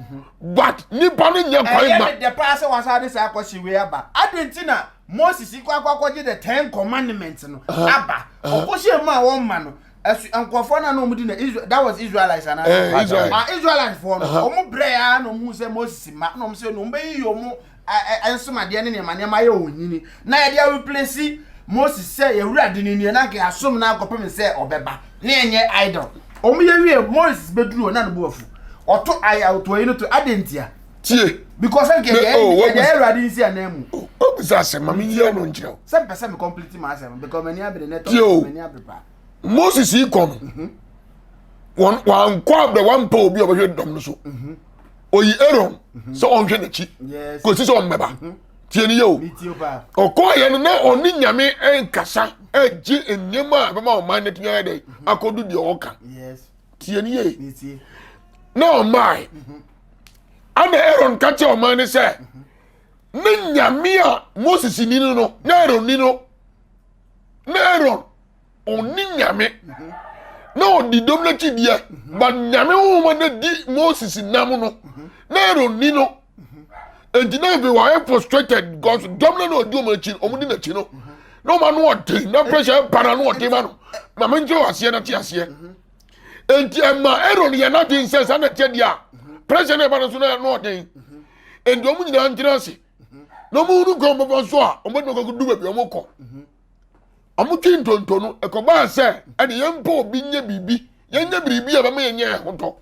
But nipa no nyɛ kwan ma. Ɛyɛ me dɛ paa sɛ wasan de saa question wei aba. Adɛn nti na Moses kɔ akɔ akɔgye the ten commandments no aba? Ɔkɔhyɛ mu a wɔmma no. Ɛso nkurɔfoɔ no a na wɔn di na Israel that was Israelites anaa? Eh, Israel. Ah, Israelites foɔ no, wɔn brɛ ya na wɔn hu sɛ Moses ma na wɔn sɛ no wɔn bɛyi wɔn nsomadeɛ ne nneɛma nneɛma ayɛ onyini na yɛde areplace Moses sɛ yɛwura de ne nie na nka yɛasom no akɔpem sɛ ɔbɛba ne ɛnyɛ idol. Wɔn yɛ wie Moses bɛduru hɔ na ne bo afu. Ɔto ayɛ ɔto ayi no to adɛn ntia? Tie. Because nka yɛ oh, yɛ yɛ awurade nsi anan mu. Obisa asɛm ma mi yɛ no nkyerɛ o. Sɛ mpɛ sɛ mi complete ma asɛm because m'ani abere ne Tie o. tɔ m'ani abere paa. Moses yi kɔ no. Mhm. Wɔn wankɔ abirɛ wampɛ obi a ɔbɛhwɛ dɔm no so. Mhm. Oyi Aaron mhm. sɛ ɔnhwɛ n'akyi. Kòsi sɛ ɔmmɛba. Tie ni yɛ o. Ɔkɔɔ yɛ no na ɔne nyame nkasa ɛgye nneɛma a ɛbɛma ɔman no atumi ayɛ dɛ akɔdu deɛ ɔka. Tie ni yɛ. Na ɔmmae. Ana Aaron ka kyerɛ ɔman no sɛ ne nyame a Moses ni no no na Aaron ni no na Aaron ɔni nyame na ɔdi dɔm n'akyi deɛ ba nyame honhom na di Moses nam no na Aaron ni no nti na afei wɔayɛ frustrated because dɔm no na ɔdi wɔn akyi wɔn di n'akyi no na wɔn ano ɔden na pressure ba na ano ɔden ma no maame nkyɛn wɔ aseɛ na te aseɛ nti ɛma Aaron yɛ n'adwen sɛ saa na ɛteɛ deɛ a pressure na ɛba no so na ano ɔden nti wɔn nyinaa ntena ase na wɔn hunu kwan bɛfa so a wɔn bɛtumi akɔ du baabi wɔn kɔ. Wɔtwe ntonto no, ɛkɔbaa sɛ ɛne yɛn mpo obi nyɛ biribi, yɛnyɛ biribi a ɛbɛma yɛnyɛ ahotɔ.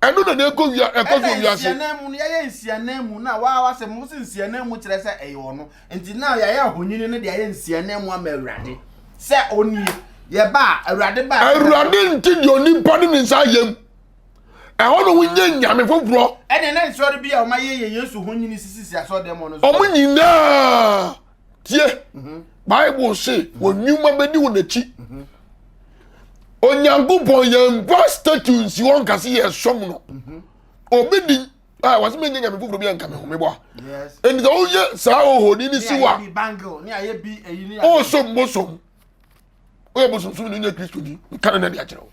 Ɛno na na ɛkɔ wia ɛkɔ so wiase. Ɛna nsianan mu no yɛyɛ nsianan mu na waa wasɛ mo sɛ nsianan mu kyerɛ sɛ ɛyɛ ɔno nti na yɛayɛ ahonyini no de ayɛ nsianan mu ama awurade sɛ ɔnie yɛba a awurade ba. Awurade nti deɛ onipa de ne nsa ayɛ mu ɛhɔ na wonyɛ nyame foforɔ. Ɛna na nsɔre bi a wɔn ayɛ yɛ Yesu ho nyini sisisi asɔrɔdan mu no. Wɔn nyinaa. tie bible se wɔn nnwuma bɛdi wɔn akyi onyankopɔn yɛn mfa statue nsi hɔ nka se yɛsom no obi di a wɔsɛ menyɛ nyame foforɔ bi anka me ho mebɔ a ɛnti sɛ woyɛ saa ohoni no si hɔ a ɔsom bosom woyɛ bosomsom ne nyɛ kristoni nka ne nade akyerɛ wo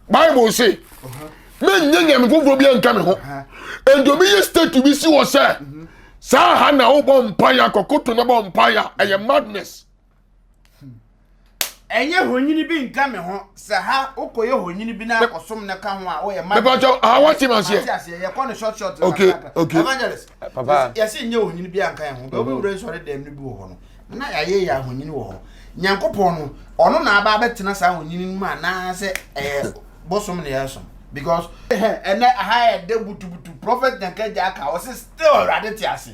bible se menyɛ nyame foforɔ bi anka me ho enti obi yɛ statue bi si hɔ sɛ mhm. saa ha na wobɔ mpaeɛ akɔkoto na bɔ mpaeɛ a ɛyɛ madness ɛnyɛ honyini bi nka me ho sɛ ha wokɔyɛ honyini bi na akɔsom no ka ho a woyɛ ma mepatɔ aha wate ma aseɛ aseɛ yɛkɔ no short short okay okay evangelist papa yɛse nyɛ honyini bi anka yɛn ho bɛ wobɛwura nsɔre dɛm no bi wɔ hɔ no Na yɛayɛ yɛn ahonyini wɔ hɔ. Nyankopɔn no, ɔno na aba abɛtena saa ahonyini no mu anaasɛ ɛyɛ bosom na yɛsom? Because ɛnɛ aha yɛ dɛ butubutu, Prophet Nyankagya aka, ɔse still Awurade te ase.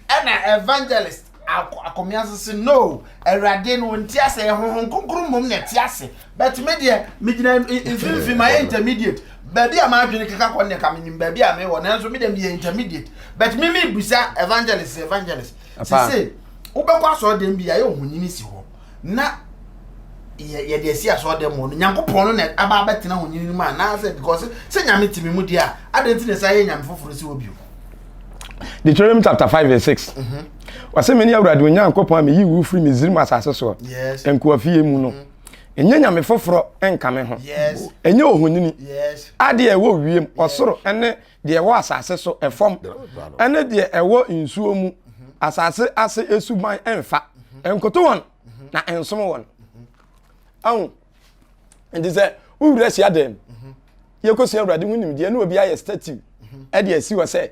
Ɛna Evangelist Akomea nso se no, Awurade no ɔnte ase, ɛyɛ Honhom Kronkron mmom na ɛte ase. But me deɛ, megyina mfimfini, mayɛ intermediate. Baabi a m'adwene keka kɔ no deɛ, ka menim baabi a mewɔ, nanso me deɛ meyɛ intermediate. But me mebisa Evangelist, Evangelist, Sese wobɛkɔ asɔredan bi yɛayɛ ohonyini si hɔ na yɛde asi asɔredan mu no nyankopɔn no na aba abɛtena honyini no mu anaasɛ because sɛ nyame te me mu deɛ a adɛn nti na ɛsɛ ayɛ nyame foforɔ si hɔ bio Deuteronomy chapter 5 verse 6. Wɔsɛ mene Awurade Onyankopɔn a meyii wo firi Misraim asase soɔ, nkoafie mu no. Ɛnyɛ nyame foforɔ nka me ho. Ɛnyɛ ohonini. Adeɛ a ɛwɔ wiem, ɔsoro ne deɛ ɛwɔ asase so, ɛfam, ɛne deɛ ɛwɔ nsuo mu, asase ase esuban ɛnfa, ɛnkoto wɔn, na ɛnsom wɔn. Ahu, nti sɛ wowura hyia dɛm, yɛkɔsua awurade ho nimdeɛ na obi ayɛ statue ɛde asi hɔ sɛ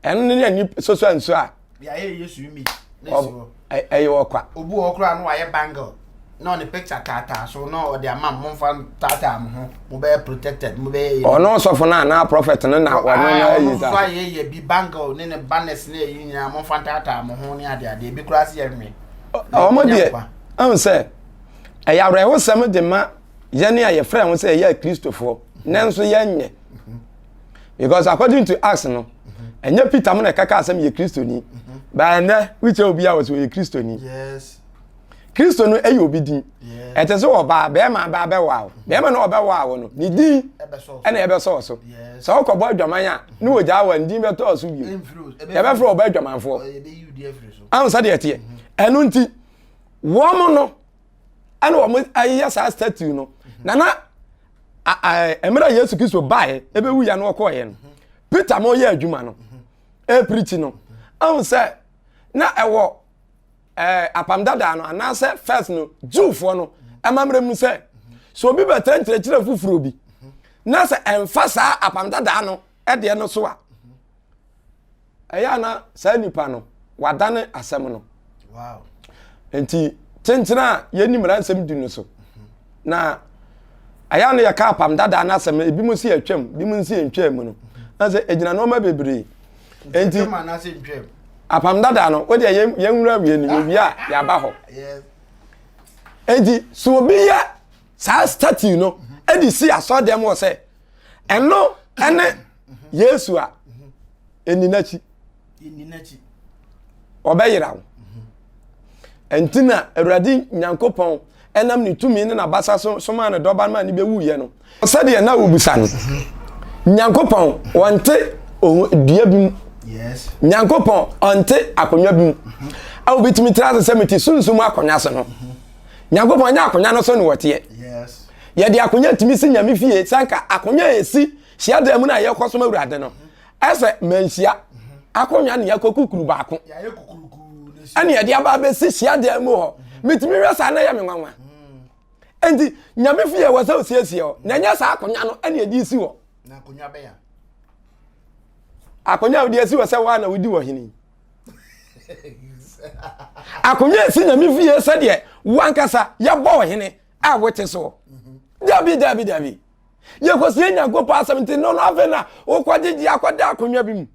ɛno ne ani soso nsuo a yɛayɛ yesu image na esi hɔ ɛyɛ ɔkwa obi wɔ hɔ koraa na wayɛ bangle na ɔde picture taataa so na ɔde ama mo mfa taataa mo ho mo bɛyɛ protected mo bɛyɛ yɛ ɔno ɔsɔfo no anaa prophet no na ɔno na ayi saa ɔno ayɛ yɛ bi bangle ne ne banners ne ɛyi nyinaa mo mfa taataa mo ho ne ade ade ebi koraa se yɛ nwe ɔmo deɛ ɛhu sɛ ɛyɛ awerɛhosɛm de ma yɛne a yɛfrɛ ho sɛ yɛyɛ akristofoɔ nanso yɛnyɛ because according to Acts no ɛnyɛ Peter mo na ɛkaka asɛm yɛ kristoni baa ɛnɛ wokyɛ obi a wɔsɛ ɔyɛ kristoni kristo no ɛyɛ obi din ɛte sɛ ɔbaa bɛrima baa bɛwaa wo bɛrima no ɔbɛwaa wo no ne din ɛna ɛbɛsɔɔ so sɛ wokɔbɔ adwaman a ne wɔgyaa wɔ ne din bɛtɔɔ so bio yɛbɛfrɛ ɔbɛ adwamanfoɔ ahu sɛdeɛ ɛteɛ ɛno nti wɔn no ɛna wɔn ayɛ saa statue no na na mmerɛ yesu kristo baeɛ ɛbɛwu ya no ɔkɔɔeɛ no mhm. Peter ma ɔyɛ adwuma no ɛpirikyi no ahu sɛ na ɛwɔ ɛɛ apam dadaa no anaasɛ first no Jewfoɔ no amammerɛ mu sɛ sɛ obi bɛtɛ nkyerɛkyerɛ foforɔ bi na sɛ ɛmfa saa apam dadaa no ɛdeɛ no so a ɛyɛ ana saa nipa no wadane asɛm no nti kyenkyene a yɛni mmara nsɛm di no so na ɛyɛ ana yɛka apam dadaa no asɛm ebi mu si atwam ebi mu nsi ntwam mu no na sɛ egyina nneɛma bebree nti apam dadaa no wodeɛ yɛn yɛn nwura wie no yɛwie a yɛaba hɔ nti sɛ obi yɛ saa statue no ɛde si asɔɔdɛm wɔ sɛ ɛno ɛne yesu a ɛni n'akyi ɔbɛyera wo ɛnti na awurade nyankopɔn ɛnam ne tumi ne n'abasa so somaa ne dɔba no ma ne bɛwuiɛ no sɛdeɛ na wobisa no nyankopɔn wɔnte dua bi mu nyankopɔn ɔnte akonnwa bi mu a wobɛtumi tra ase sɛ mete sunsum akonnwa so no nyankopɔn nyɛ akonnwa no so ne wɔteɛ yɛde akonnwa tumi si nyame fie sɛ nka akonnwa a ɛsi hyiadan mu no a yɛkɔ som awurade no ɛsɛ manhyia akonnwa ne yɛkɔ kukuru baako ɛne yɛde aba abɛsi hyiadan mu hɔ metumi hwɛ saa na yɛ me nwanwa nti nyame fie wɔ sɛ osiesie hɔ na ɛnyɛ saa akonnwa no ɛne yɛde si hɔ akonnwa a wode asi hɔ sɛ woa na wodi wɔ hene akonnwa esi nyame fie sɛdeɛ wankasa yɛbɔ ɔhene a wote soɔ dabi dabi dabi yɛkɔsie nyankopɔn asɛm nti no no afei na wokɔgyegye akɔda akonnwa bi mu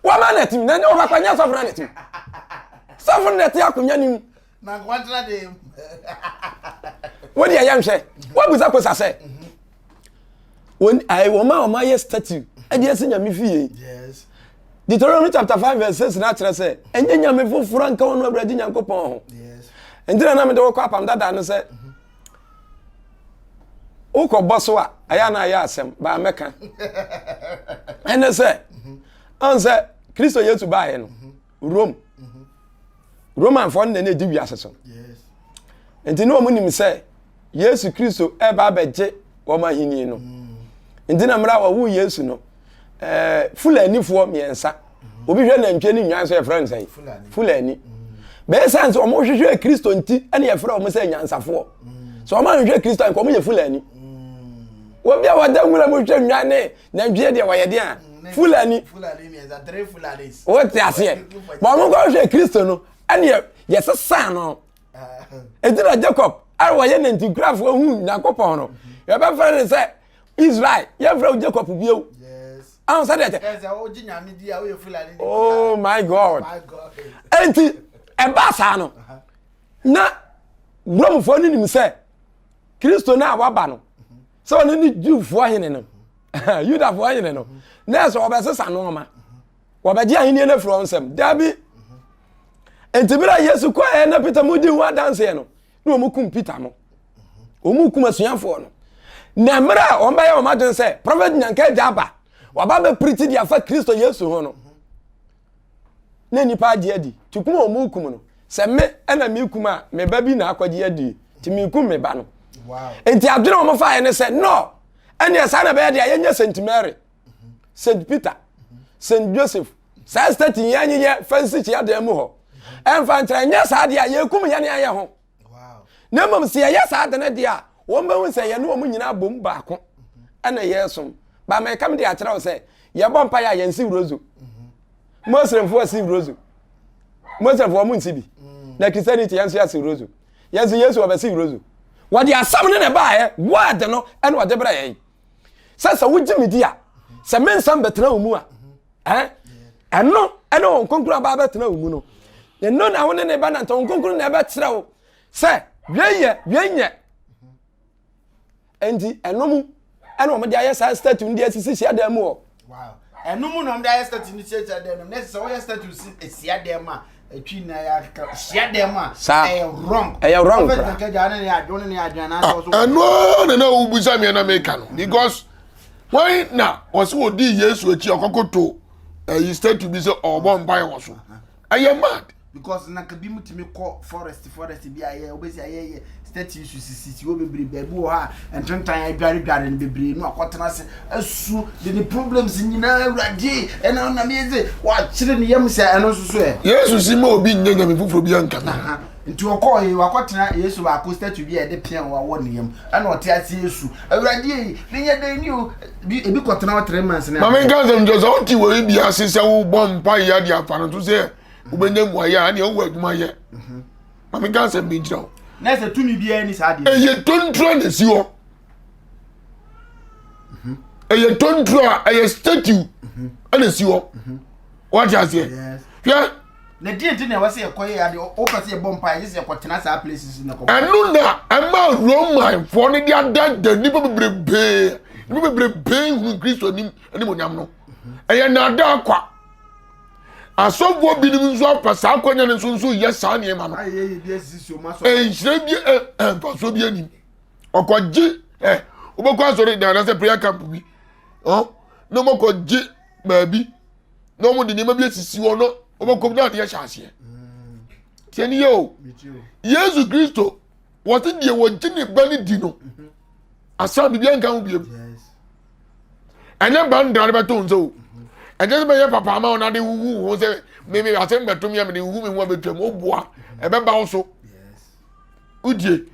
wɔma na tim na ne wɔbɛkɔ nyɛ sɔfo na ne tim sɔfo na ɛte akonnwa no mu wode ɛyɛ nhwɛ woabusa kosa sɛ wɔn ayi wɔn a wɔn ayɛ statue ɛde asi nyame fie Deuteronomy chapter 5 verse 6 na akyerɛ sɛ ɛnyɛ nyame foforɔ nka wɔn awurade nyankopɔn ho nti na na mede wɔkɔ apam dada no sɛ wokɔ bɔ so a ɛyɛ na ayɛ asɛm baa mɛka ɛne sɛ ɔn sɛ kristo yesu baeɛ no rome romanfoɔ no na ɛdi wiase so nti ne wɔn nim sɛ yesu kristo ɛba abɛgye wɔn ahenni no nti na mmerɛ a wɔwo yesu no ɛɛ fulanifoɔ mmiɛnsa obi hwɛ nantwie ne nnwan so yɛfrɛ no sɛn fulani bɛyɛ sɛ sɛ wɔn hwehwɛ kristo nti ɛna yɛfrɛ wɔn sɛ nyansafoɔ sɛ wɔn anhwehwɛ kristo anka wɔn yɛ fulani wɔn bi a wɔda nwura mu hwɛ nnwan ne nantwie deɛ wɔyɛ deɛ a fulani wɔte aseɛ ma wɔn kɔ hwɛ kristo no ɛna yɛsesa no eti na jacob a wɔyɛ nantinkurafoɔ hu nyankopɔn no yɛbɛfrɛ no sɛ israel yɛmfrɛ wo jacob bio ahun sɛ deɛ kyɛ oh my god enti ɛbaa saa no na romefoɔ no nim sɛ kristo no a waba no sɛ ɔno ne jewfoɔ hene no yudafoɔ hene no na ɛsɛ wɔbɛsesa nneɛma wɔbɛgye ahenni no afiri wɔn nsam dabi nti bere a yesu kɔɛ na peter mu di ho adanseɛ no na wɔn kum peter no wɔn kum asuafoɔ no na mmerɛ a wɔn bɛyɛ wɔn adwene sɛ prɔfɛt nyanka agya aba waba bɛ pirikyi de afa kristo yesu ho no na nnipa agye adi ti kum a wɔn kum no sɛ me ɛna me kum a me ba bi na akɔgye adi ti me kum me ba no nti adwene wɔn fa yɛ ne sɛ no ɛnneɛ saa na bɛyɛ deɛ yɛnyɛ st mary st peter st joseph saa state yɛn nyeyɛ fansi kyia dan mu hɔ ɛnfa nkyerɛ nyɛ saa deɛ a yɛkum yɛn ayɛ ho na mmom sɛ yɛyɛ saa de no deɛ a wɔn bɛhu sɛ yɛne wɔn nyinaa bom baako ɛna yɛresom ba mɛka me de akyerɛ wo sɛ yɛbɔ mpa yɛ a yɛnsi rozo muslimfoɔ si rozo muslimfoɔ wɔn nsi bi na christianity yɛn nso yɛasi rozo yɛn nso yesu ɔbɛsi rozo wɔde asɛm no na ɛbaeɛ word no ɛna wɔde brɛ yɛn sɛ sɛ wogye me di a sɛ me nsɛm bɛtena wo mu a ɛno ɛne wɔn kronkron aba bɛtena wo mu no ɛno na wo ne ne ba nante wɔn kronkron na ɛbɛkyerɛ wo sɛ wei yɛ wei nyɛ nti ɛno mu ɛna wɔn de ayɛ saa statue no de asisi hyiadan mu hɔ. ɛno mu na wɔn de ayɛ statue no si hyiadan mu na ɛsɛ sɛ wɔyɛ statue si hyiadan mu a etwi na yɛ akeka hyiadan mu a ɛyɛ wrong ɛyɛ wrong kora ɛno na na wobusa mi na meka no because wɔn na wɔsɛ wɔdi yesu akyi ɔkɔkoto ɛyi statue bi sɛ ɔbɔ mpae wɔ so ɛyɛ mad. Because na nka bi mu tumi kɔ forest forest bi ayɛ wobɛsi ayɛ yɛ statues sisisi hɔ bebree baabi wɔ hɔ a ntentan adwaredware no bebree no akɔtena ase asu de ne problems nyinaa awurade ɛna ɔnam yɛ sɛ wakyerɛ ne yam sɛ ɛno nso so ɛ. Yesu si ma obi nyɛ nyame foforɔ bi anka me ho. Nti ɔkɔɔ yi wakɔtena Yesu baako statue bi a yɛde pia wɔ ne yam ɛna ɔte ase Yesu awurade yi menyɛ dɛn ni o bi ebi kɔtena hɔ 3 months ne. Maame nka nsɛm nkyerɛ sɛ ɔte wɔ yi bi ase sɛ wobɔ mpa yɛ ade afa no so sɛ wobɛnya mmuayɛ a ɛneɛ wowɔ adwuma yɛ mhm. ma menka asɛm bi nkyerɛ wo na sɛ tumi biara ni saa deɛ ɛyɛ tonturo na ɛsi hɔ mhm. ɛyɛ tonturo a ɛyɛ statue mhm. ɛna ɛsi hɔ wate aseɛ hwɛ na deɛ nti na ɛwɔ sɛ yɛkɔ yɛ adeɛ wopɛ sɛ yɛbɔ mpa yɛ sɛ yɛkɔtena saa places na kɔbɔ ɛno na ɛma romanfoɔ no de adada nnipa bebrebee nnipa bebrebee hunu kristo anim animonyam no ɛyɛ naadaa kwa Asɔfoɔ binom nso afa saa akwanya no nso nso yɛ saa nneɛma no. Nhyira bi ɛ mfasoɔ bi anim. Ɔkɔgye ɛ wobɛkɔ asɔre dan anaasɛ prayer camp bi ɔ na wɔkɔgye baabi na wɔde nneɛma bi asisi hɔ no wobɛkɔ mu na adeɛ hyɛ aseɛ. Tiɛ ni yɛ o. Yesu Kristo wɔte deɛ wɔgye ne ba no di no asan biribi anka ho biem. Ɛnyɛ bandra no bɛto nsa o. Ɛnyɛ sɛ bɛyɛ papa ama wo na de wuwu ho sɛ meme asɛm bɛto me a mede wuwu me ho abɛtwam woboa ɛbɛba wo so. Wodie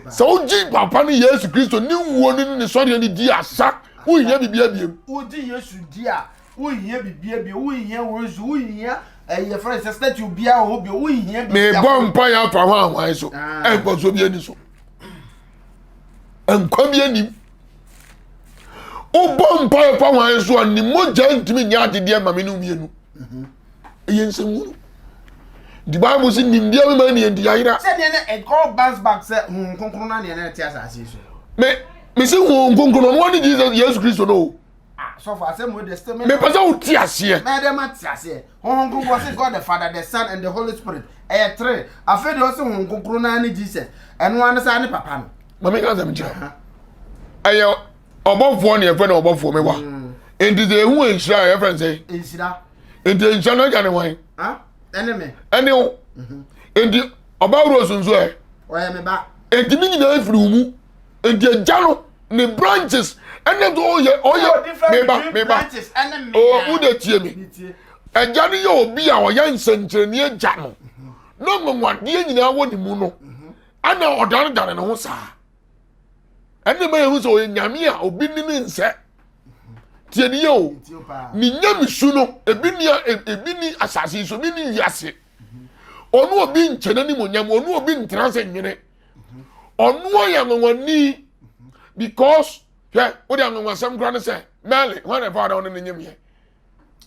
sɛ wogye papa no Yesu Kristo ne wuo no ne ne sɔreɛ no di asa wohia biribi abiem. Wogye Yesu di a wohia biribi abiem wohia rosary wohia ɛyɛ fɛn sɛ statue biara wɔ hɔ bio wohia biribi. Mebɔ mpa yɛ afa ho ahwan so ɛnkɔsoɔ bi ani so nkwa bi anim. Wobɔ mpaeɛ fa hwan so a ne mogya ntumi nyɛ adedeɛ ma me ne mmienu. Ɛyɛ nsɛmhunu. The Bible sɛ nimdeɛ mema ne yɛnti yɛayera. Sɛdeɛ na it all bounce back sɛ Honhom Kronkron no aneɛ na ɛte asase so. Me me se Honhom Kronkron no ɔno ne Jesus Yesu Kristo no o. Ah, sɔfo asɛm wo de still me. Mepɛ sɛ wote aseɛ. Mɛyɛ dɛ mate aseɛ. Honhom Kronkron ɔse God the Father, the Son and the Holy Spirit. Ɛyɛ three. Afei deɛ ɔse Honhom Kronkron no ara ne Jesus. Ɛno ara ne saa ne papa no. Mame ka asɛm kyerɛ. Ɛyɛ ɔbɔfoɔ ne yɛfrɛ no ɔbɔfoɔ mewa. Mm. Enti sɛ ehu nhyira a yɛfrɛ no sɛ. Nhyira. Enti nhyira no agya ne hwan? Ɛne me. Ɛne wo. Mhm. Enti ɔba Rose nso ɛ. Ɔyɛ me ba. Enti ne nyinaa firi wo mu. Enti agya no ne branches ɛna nso ɔyɛ ɔyɛ meba meba o wo de tie mi agya no yɛ obi a ɔyɛ nsɛnkyerɛnne agya no na nwanwadeɛ nyinaa wɔ ne mu no ɛna ɔdanedane ne ho saa ɛna ɛma yɛhu sɛ ɔyɛ nyame a obi ne ne nsɛ tie ne yɛ o ne nyamesu no ebi ni ebi ni asase yi so ebi ni wiase ɔno obi nkyɛn n'animonyam ɔno obi ntena ase nwene ɔno ɔyɛ anwanwani because hwɛ wode anwanwasɛm kora ne sɛ mɛle hwan na ɛfa ɔne ne nyemyɛ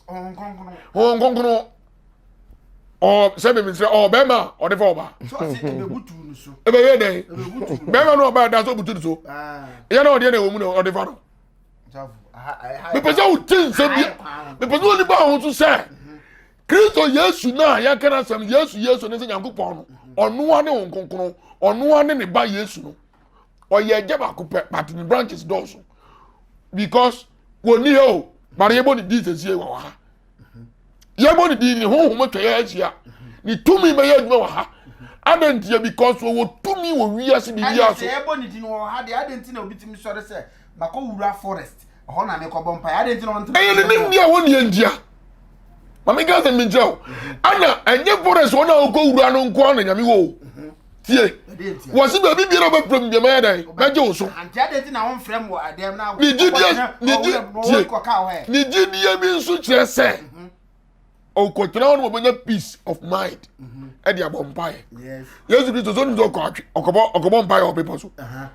honhom kronkron ɔ sɛ bɛmi sɛ ɔ bɛrima a ɔde fa ɔba ɛbɛyɛ dɛn bɛrima no ɔba ɛda sɛ ɔbutu ne so ɛyɛ na ɔdeɛ na ɛwɔ mu na ɔde fa no mepɛ sɛ wote nsɛm bi mepɛ sɛ onipa ho so sɛ Kristo Yesu no a yɛka no asɛm Yesu Yesu ne sɛ Nyankopɔn no ɔnoa ne Honhom Kronkron ɔnoa ne ne ba Yesu no ɔyɛ agya baako pɛ but ne branches dɔɔso because wɔnni ha o but yɛbɔ ne din sɛsie wɔ ha yɛbɔ ne din ne honhom atwa yɛ ahyia ne tumi bɛyɛ adwuma wɔ ha adɛn ntia because wɔwɔ tumi wɔ wiase biribiara so ɛnna sɛ yɛbɔ ne din wɔ ha deɛ adɛn nti na obi tumi sɔre sɛ makɔ wura forest ɛhɔ na mekɔbɔ mpaeɛ adɛn nti na ɔntena ɛyɛ ne nimdeɛ a wɔnni ntia maame nka sɛ menkyerɛ wo ana ɛnyɛ forest wɔn a wɔkɔ wura no nko na nyame wɔ o tie wɔsi baabi biara bɛfrɛ mu biama yɛ dɛn bɛgye wo so ne gyidie ne gye tie ne gyidie bi nso kyerɛ sɛ ɔkɔtena hɔ no wɔbɛnya peace of mind ɛde abɔ mpaeɛ yesu kristo sɛ onim sɛ ɔkɔ atwe ɔkɔbɔ ɔkɔbɔ mpaeɛ wɔ bepɔ so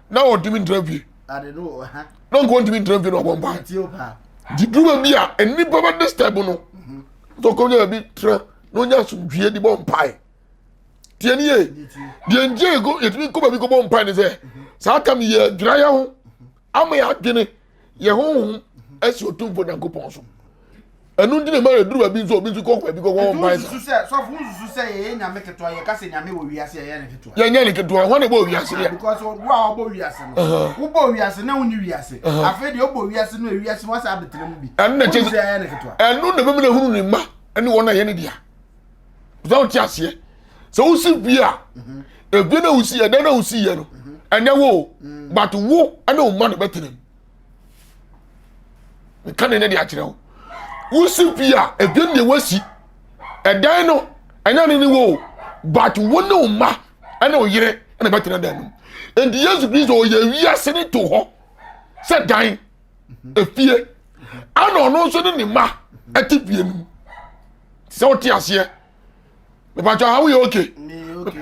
na ɔntumi ntena fie na ɔnkɔ ntumi ntena fie na ɔbɔ mpaeɛ nti duru baabi a nnipa bɛ disturb no sɛ ɔkɔnya baabi tena na ɔnya asomdwie de bɔ mpaeɛ tie ne yie deɛ nti yɛtumi kɔ baabi kɔbɔ mpaeɛ ne sɛ saa tam yɛ adwira yɛ ho ama yɛ adwene yɛ honhom asi otumfo nyankopɔn so ɛno nti na ɛma yɛduru baabi nso obi nso kɔ baabi kɔkɔ wɔn mpae sa. sɛ sɔfo nsusu sɛ yɛyɛ nyame ketewa yɛka sɛ nyame wɔ wiase yɛyɛ ne ketewa. yɛnyɛ ne ketewa hɔn na ɛbɔ wiase deɛ. because wo a wɔbɔ wiase no wobɔ wiase na wonni wiase afei deɛ wobɔ wiase no wiase no wasa abɛtena mu bi. ɛno na kyɛ sɛ ɛno na bɛmi na ehunu ne mma ɛne wɔn a yɛ ne dea sɛ wote aseɛ. Sɛ wosi fie a, efie na wosi yɛ, dan na wosi yɛ no, ɛnyɛ wo o, but wo ɛne wo mma na ɛbɛtena mu. Nka ne ne de akyerɛ wo. Wosi fie a, efie no deɛ woasi, ɛdan no ɛnyɛ ne ne wo o, but wo ne wo mma ɛne wo yere ɛna ɛbɛtena dan no mu. Nti Yesu Kristo ɔyɛ wiase ne to hɔ sɛ dan, efie, ɛna ɔno nso ne ne mma ɛte fie no mu. Sɛ wote aseɛ. Mepatwa ha woyɛ okay.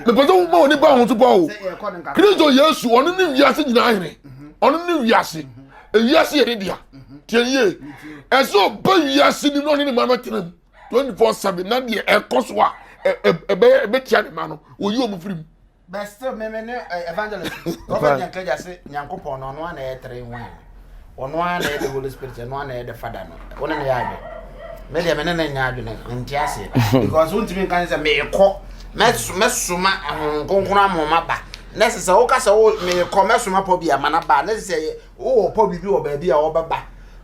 Mepɛ sɛ woma w'ani ba ho so pa o. Kristo Yesu ɔno ne wiase nyinaa hene. Ɔno ne wiase. Ewiase yɛ ne dea. Tie yie. Ɛsɛ ɔba wiase nim na ɔne ne ma no tena mu 24/7 na deɛ ɛkɔ so a ɛbɛyɛ ɛbɛtia ne ma no oyi wɔn firi mu. But still, me me ne eh, evangelist Prophet Nyankaja se Nyankopɔn no ɔno ana ɛyɛ three in one. Ɔno ana ɛyɛ the Holy Spirit, ɔno ana ɛyɛ the Father no. Wo ne ne yɛ adwene. Me deɛ me ne ne nyɛ adwene, nte aseɛ. Because wontumi nka ne sɛ meekɔ mɛsoma Honhom Kronkron ama ɔma ba. Na ɛsɛ sɛ woka sɛ wo meekɔ mɛsoma pɔ bi ama no ba. Na ɛsɛ sɛ wowɔ pɔ biribi wɔ baabi a ɔbɛba.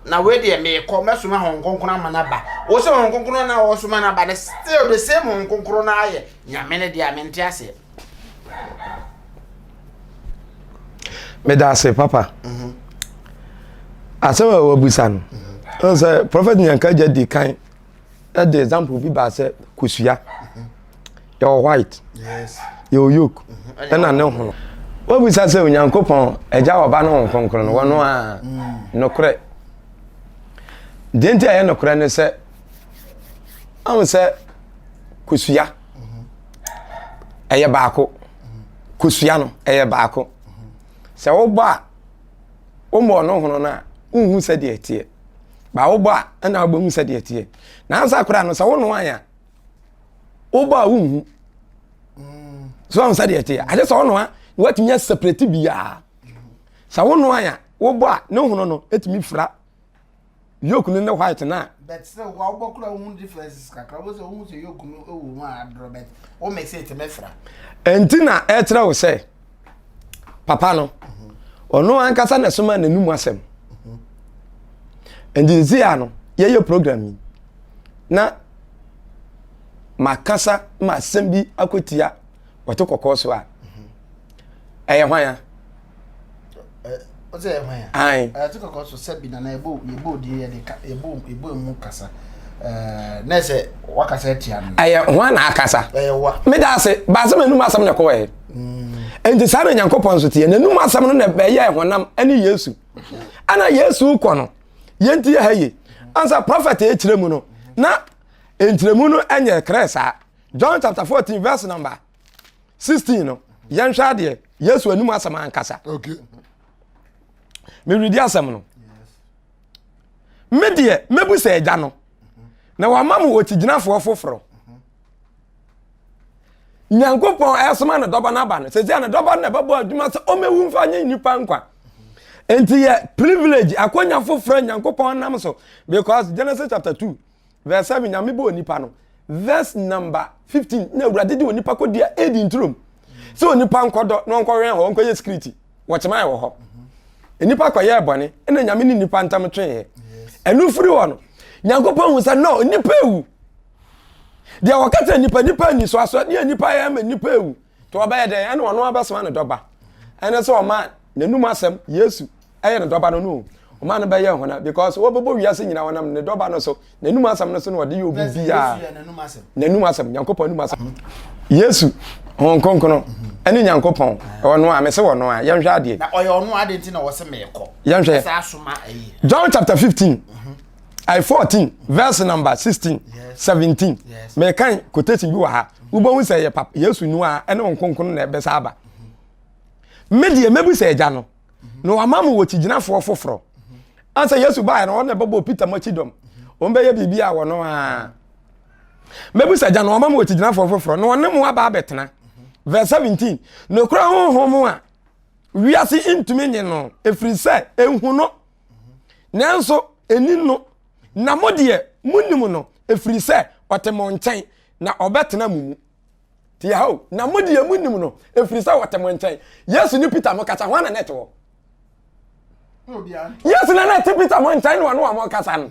Na wei deɛ meekɔ mɛsoma Honhom Kronkron ama no aba. Wo sɛ Honhom Kronkron na wɔsoma no aba no still the same Honhom Kronkron no ayɛ Nyame no deɛ a mente aseɛ. Meda ase papa. Mhm. Asɛm a wabusa no. Mhm. Sɛ Prophet Nyanka gya di kan de example bi baa sɛ kosua. Mhm. Yɛwɔ white. Yes. Yɛwɔ yolk. Ɛna ne hono. Wabusa sɛ Onyankopɔn agya ɔba ne ho kronkron no wɔno a nokorɛ. Deɛ nti a ɛyɛ nokorɛ ne sɛ ahu sɛ kosua ɛyɛ baako kosua no ɛyɛ baako sɛ wobɔ a womɔ ɔno hono no a wonhu sɛdeɛ ɛteɛ ba wobɔ a ɛna wobɛhu sɛdeɛ ɛteɛ nansa koraa no sɛ wonoa a wobɔ a wonhu so ahu sɛdeɛ ɛteɛ agye sɛ wonoa na woatumi asɛprɛti biaa sɛ wonoa a wobɔ a ne hono no ɛtumi fira Yoke no ne white na. But sɛ wa wobɔ kora wohu differences kakra wo sɛ wohu sɛ yoke no wɔ mu a adorɔ but wo mix it mɛfra. Ɛnti na ɛkyerɛ wo sɛ papa no ɔno ankasa na ɛsoma n'anum asɛm. Ɛnti sisi a no yɛyɛ program yi na makasa ma asɛm bi akɔtia wɔte kɔkɔɔ so a ɛyɛ hwan a? Ɔsɛ ɛyɛ hwan a? Ae. Ɛte kɔkɔɔ so sɛ bi nana yɛbɔ yɛbɔ odin yɛde ka yɛbɔ yɛbɔ emu kasa ɛɛ na ɛsɛ wakasa atia no. Ɛyɛ hwan na akasa? Ɛyɛ wa. Meda ase baasa m'anum asɛm na ɛkɔɛ. Nti saa na Nyankopɔn nso teɛ n'anum asɛm no na ɛbɛyɛ honam ɛne Yesu. Ɛna Yesu kɔ no yɛnti yɛ ha yie. Ansa prɔfɛt ɛkyerɛ mu no na nkyerɛmu no ɛnyɛ krɛ saa. John chapter 14 verse number 16 no yɛnhwɛ adeɛ yesu anim asɛm ankasa okay. meredi asɛm no me deɛ mɛbu sɛ agya no na wama mo okyigyinafoɔ foforɔ nyankopɔn ɛsoma ne dɔba no aba no sɛsi a ne dɔba no na ɛbɛbɔ adwuma sɛ ɔmɛwu mfa nyɛ nnipa nkwa nti yɛ privilege akwanya foforɔ nyankopɔn nam so because genesis chapter 2 Verse 7, Nyame bɔɔ nipa no. Verse number 15, na Awurade de onipa kɔdua Eden turom. Sɛ onipa nkɔdɔ na ɔnkɔwɛn hɔ, ɔnkɔyɛ security. Wɔkyemae wɔ hɔ. Nnipa kɔyɛɛ bɔne, ɛna Nyame ne nipa ntam tweeɛ. Ɛno firi hɔ no, Nyankopɔn hu sɛ no, nipa ewu. Deɛ wɔka kyerɛ nipa, nipa ani so aso, deɛ nipa yɛ ama nipa ewu. Nti ɔbɛyɛ dɛn? Ɛna ɔno abɛsoma ne dɔba. Ɛne sɛ ɔma n'anum asɛm, Yesu, ɛyɛ ne dɔba no no ɔma no bɛyɛ hona because wɔbɛbɔ wiase nyinaa wɔnam ne dɔba no so n'anum asɛm no so na ɔde yɛ obi biara n'anum asɛm nyankopɔn anum asɛm yesu hon kronkron ɛne nyankopɔn ɔno a mese wɔno a yɛnhwɛ adeɛ na ɔyɛ ɔno ade nti na wɔse meekɔ yɛnhwɛ John chapter 15 I 14 verse number 16 17 mekan quotation bi wɔ ha wobɛhu sɛ yɛ papa yesu nu a ɛne hon kronkron na ɛbɛsa aba me deɛ mɛbu sɛ agya no na wama mo wɔ kyigyinafoɔ foforɔ ansa yesu baeɛ no ɔno na ɛbɛbɔ peter mo akyi dɔm wɔn bɛyɛ biribi a wɔno a mɛbusa gya na wama mo wɔ kyigyinafoɔ foforɔ na ɔne mo aba abɛtena verse 17 nokora honhom a wiase ntumi nye no ɛfiri sɛ ɛnhu no nanso ɛni no na mo deɛ monim no ɛfiri sɛ ɔte mo nkyɛn na ɔbɛtena mo mu Tie ha o, na mo deɛ mo nim no, ɛfiri sɛ ɔte mo nkyɛn. Yesu ne Peter mo kasa, hwan na na ɛte hɔ? Yesu na na ɛte Peter mo nkyɛn na ɔne wɔn kasa no.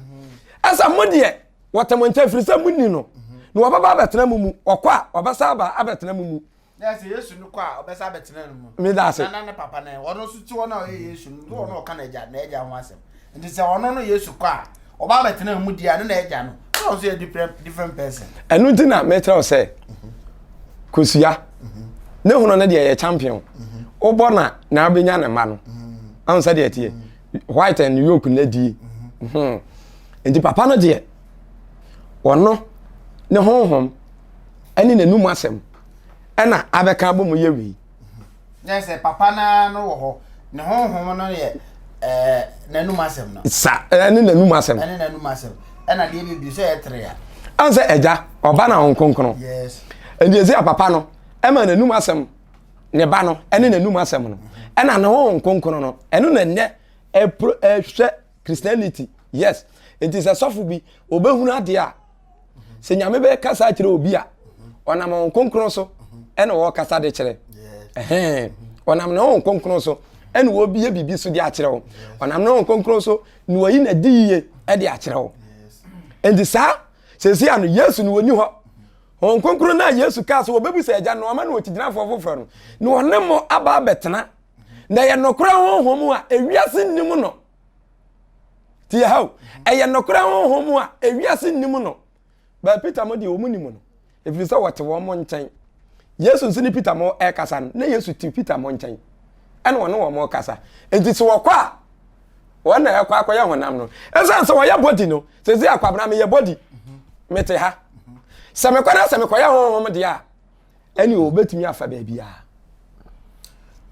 Ɛsɛ mo deɛ wɔte mo nkyɛn ɛfiri sɛ mo ni no. Na wɔbɛba abɛtena mo mu. Ɔkɔ a, ɔbɛsa aba abɛtena mo mu. Na sɛ Yesu no kɔ a, ɔbɛsa abɛtena no mu. Meda ase. Na na ne papa no, ɔno nso te hɔ na ɔyɛ Yesu no, na ɔno ɔka n'agya n'agya ho asɛm. Nti sɛ ɔno no Yesu kɔ a, ɔba abɛtena mu deɛ a, ne n'agya no, na ɔno nso yɛ different different person. Ɛno nti na mekyerɛ wo sɛ, kosua ne hono no deɛ yɛ champion. Wobɔ na na abɛnya ne mma no. Ahun sɛ deɛ teɛ. White and yolk na die. Nti papa no deɛ, ɔno ne honhom ɛne n'anum asɛm ɛna abɛka abɔ mu yɛ wei. Nyɛ sɛ papa naa no wɔ hɔ ne honhom no yɛ ɛɛ n'anum asɛm no. Sa ɛne n'anum asɛm. Ɛne n'anum asɛm ɛna deɛ bi bi sɛ ɛyɛ tere a. Ɛn sɛ ɛgya ɔba na wɔn kronkron. Yes. Ɛnti esi a papa no ɛma n'anum asɛm ne ba no ɛne n'anum asɛm no ɛna ne honhom kronkron no ɛno na ɛnɛ ɛpro ɛhwɛ Christianity yes nti sɛ sɔfo bi obehunu adeɛ a sɛ nyame bɛkasa akyerɛ obi a ɔnam wɔn kronkron so ɛna wɔkasa de kyerɛ ɛhɛn ɔnam ne wɔn kronkron so ɛna wɔbie biribi so de akyerɛ wo ɔnam ne wɔn kronkron so na wɔyi na di yie ɛde akyerɛ wo nti saa sɛsi ano yesu no wɔni hɔ wɔn kronkron na yesu kaa so wɔbɛbu sɛ agya no ɔma no wɔkyigyinafoɔ foforɔ no na ɔne mo aba abɛtena na ɛyɛ nokorɛ honhom a ewiase nnim no tie ha o ɛyɛ nokorɛ honhom a ewiase nnim no baa peter mo deɛ wɔn nim no ɛfiri sɛ wɔte wɔn mo nkyɛn yesu nso ne peter mo ɛkasa no na yesu te peter mo nkyɛn ɛna wɔne wɔn mo kasa nti sɛ wɔkɔ a wɔn na ɛkɔ akɔyɛ honam no ɛsiane sɛ wɔyɛ body no sɛ sɛ akwabena meyɛ body mete ha sɛ mekɔ na sɛ mekɔyɛ honhom deɛ a ɛne obetumi afa baabiara.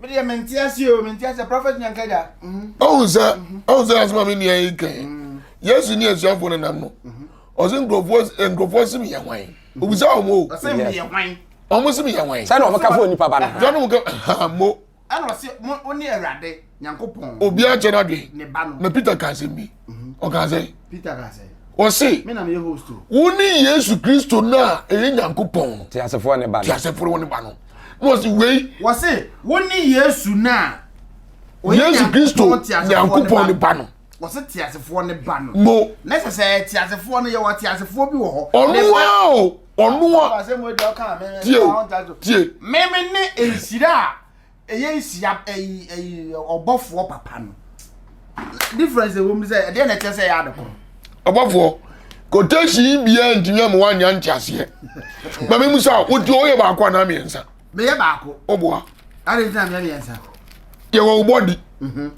mi deɛ mi nti ase o mi nti ase prophet nyankagya. Mhm. ɔhun sɛ ɔhun sɛ asoma mi nua yi kɛn mhm. yesu ni asuafoɔ no nam no mhm. ɔsɛ nkurɔfoɔ nkurɔfoɔ si mi yɛ hwan obisa wɔn o ɔsɛ mi yɛ hwan wɔn si mi yɛ hwan sani wɔn ka fɔ nipa ba no sani wɔn ka ha mo ɛna ɔse mo wo ne awurade nyankopɔn obiara kyɛ n'adwen ne ba no na peter ka asɛm bi mhm. ɔka sɛ peter ka sɛ ɔse me na meyɛ host o wo ne yesu kristo no a ɛyɛ nyankopɔn no teasefoɔ ne ba no teasefoɔ ne ba no na ɔse wei wɔse wo ne yesu no a yesu kristo nyankopɔn ne ba no wɔse teasefoɔ ne ba no mo na sɛ sɛ teasefoɔ no yɛwɔ teasefoɔ bi wɔ hɔ ɔno a o ɔno a tie o tie meme ne nhyira a ɛyɛ nhyia ɛyi ɛyi ɔbɔfoɔ papa no difference ɛwɔ mu sɛ ɛdeɛ na ɛkyɛ sɛ ɛyɛ ade koro. ɔbɔfoɔ quotation yi biara ntumi ama wanya nteaseɛ ma me mu sɛ wodi ɔyɛ baako anaa mmiɛnsa. meyɛ baako. ɔboa. ade nti na meyɛ mmiɛnsa. yɛwɔ wo body mhm.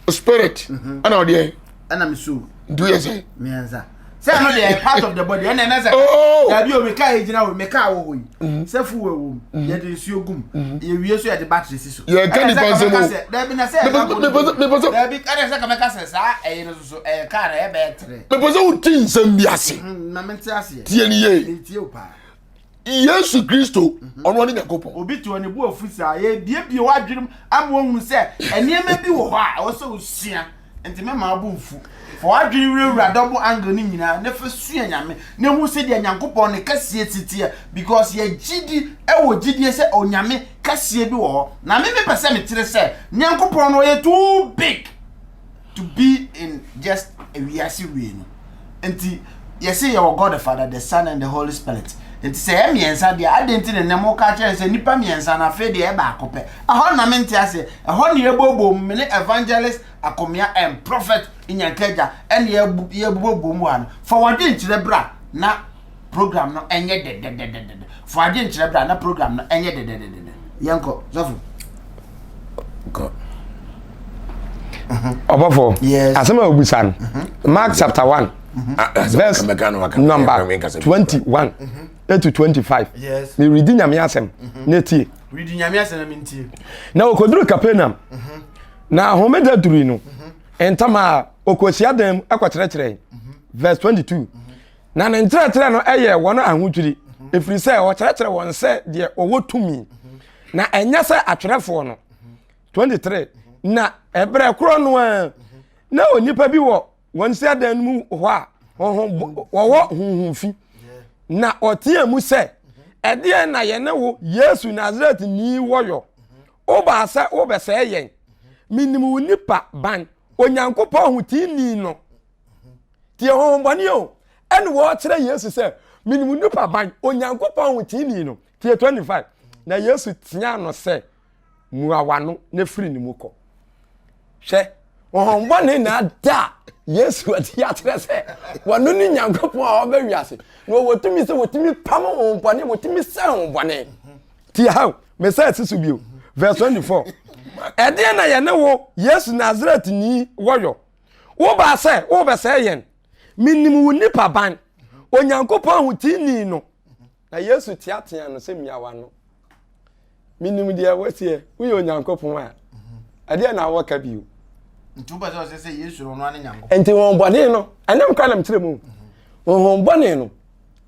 spirit mhm. ɛna ɔdeɛ. ɛna me soul. nti woyɛ sɛ. mmiɛnsa sɛ ɛno deɛ part of the body ɛna ɛna sɛ oh! dabi o meka yɛ gyina hɔ meka wɔ hɔ yi mhm. sɛ fuel wɔ mu mhm. yɛde nsuo gu mu mhm. yɛwie so yɛde battery si so yɛka nipa nsɛm o dabi na sɛ ɛka bɔ dabi ɛna sɛ kàmɛka sɛ saa ɛyɛ no soso ɛyɛ kaa na ɛyɛ bɛyɛ tere mepɛ sɛ wote nsɛm bi ase na mente aseɛ tie ne yie metie o paa yesu kristo ɔno ɔne nyankopɔn obi te ɔne bu afu saa yɛbiebie w'adwenem ama wɔhunu sɛ nneɛma bi wɔ hɔ a ɛwɔ sɛ wosua nti mɛma abo mfu fa w'adwene wurawura double angle no nyinaa na fa sua nyame na hu sɛdeɛ nyankopɔn ne kɛseɛ si teɛ because yɛgye di ɛwɔ gyidie sɛ onyame kɛseɛ bi wɔ hɔ na me mepɛ sɛ mekyerɛ sɛ nyankopɔn no ɔyɛ too big to be in just wiase wei no nti yɛse yɛwɔ God the Father the Son and the Holy Spirit nti sɛ ɛyɛ mmiɛnsa deɛ adɛn nti na nnɛ moka kyerɛ sɛ nnipa mmiɛnsa no afei deɛ ɛyɛ baako pɛ ɛhɔ na mente aseɛ ɛhɔ ne yɛbɔbɔ mu me ne evangelist akomea and prophet nyankagya ɛne yɛbobɔbɔ mu ha no fa w'adwenkyerɛ bra na program no ɛnyɛ dɛdɛdɛdɛdɛ fa w'adwenkyerɛ bra na program no ɛnyɛ dɛdɛdɛdɛdɛ yɛnkɔ sɔfo kɔ ɔbɔfo asɛm a obisa no mhm. Mark chapter 1 mhm. ah, ah, verse number 21 mhm. to 25 meredi nyame asɛm na tie na ɔkɔduru Capernaum na homeda durui no ntam a ɔkɔhyia dan mu ɛkɔkyerɛkyerɛ verse 22 na ne nkyerɛkyerɛ no ɛyɛ wɔn ahodwiri ɛfiri sɛ ɔkyerɛkyerɛ wɔn sɛ deɛ ɔwɔ tumi na ɛnyɛ sɛ atwerɛfoɔ no 23 na ɛberɛ korɔ no a na onipa bi wɔ wɔn hyiadan no mu hɔ a wɔwɔ honhom fi na ɔteɛ mu sɛ ɛdeɛn na yɛne wo yesu nasaret ni wɔyɔ wobaa sɛ wobɛsɛe yɛn menim wo nipa ban onyankopɔn ho tini no tie honhommɔne o ɛne wɔkyerɛ yesu sɛ Menim nipa ban, Onyankopɔn hoteeni no. Tie 25. Na Yesu teaa no sɛ, Mua w'ano na firi ne mu kɔ. Hwɛ, honhommɔne na ada a Yesu adi akyerɛ sɛ wɔno ne Nyankopɔn a ɔba wiase. Na ɔwɔ tumi sɛ wɔtumi pam honhommɔne, wɔtumi sɛ honhommɔne. Tie ha o, mesa asi so bio. Verse 24. Ɛdeɛ na yɛne wo, Yesu Nasaretni wɔyɔ? Wobaa sɛ wobɛsɛe yɛn. Menim wo nipa ban, Onyankopɔn ahoteeni no. Na Yesu teateaa no sɛ, Mia w'ano. Menim deɛ woteɛ, woyɛ Onyankopɔn a, ɛdeɛ na wowɔ ka bio? Nti wopɛ sɛ ɔsɛ sɛ Yesu no ɔno ne Nyankopɔn. Nti wɔn bɔne no, ɛnam kora na mekyerɛ mu. Wɔn bɔne no,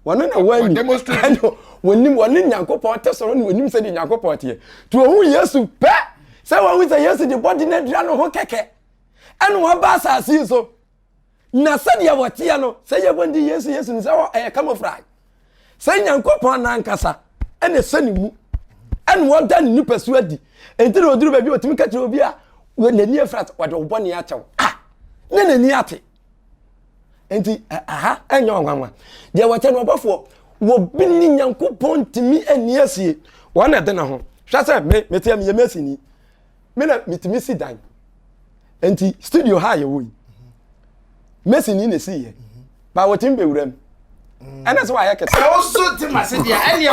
wɔn na wɔani, ɛne wɔnim wɔne Nyankopɔn te soro ne wɔnim sɛdeɛ Nyankopɔn teɛ. Nti wɔhu Yesu pɛ, sɛ wɔhu sɛ Yesu de bɔde no adura ne ho kɛkɛ, ɛna wɔba asase yi so. Na sɛdeɛ wɔteɛ no, sɛ yɛbɔ ndi Yesu Yesu no sɛ ɛyɛ camouflage. Sɛ Nyankopɔn n'ankasa ɛna ɛsɛ ne mu, ɛna ɔda ne nipasu adi. Enti na ɔduru baabi a ɔtumi ka kyerɛ obi a n'ani afira sɛ wɔde wo bɔne akyɛ wo. Ah, ne n'ani ate. Enti aha ɛnyɛ ɔnwanwa. Deɛ wɔkyɛ no ɔbɔfoɔ, wɔbi ne Nyankopɔn ntumi ani asie. Wɔn na ɛde ne ho. Hwɛ sɛ me, meteɛ meyɛ masini. Me na metumi si dan. Nti studio ha a yɛwɔ yi Messi ni na esi yɛ ba wɔtumi bɛwura mu ɛna sɛ wayɛ kɛse. Sɛ woso te ma se deɛ ɛneɛ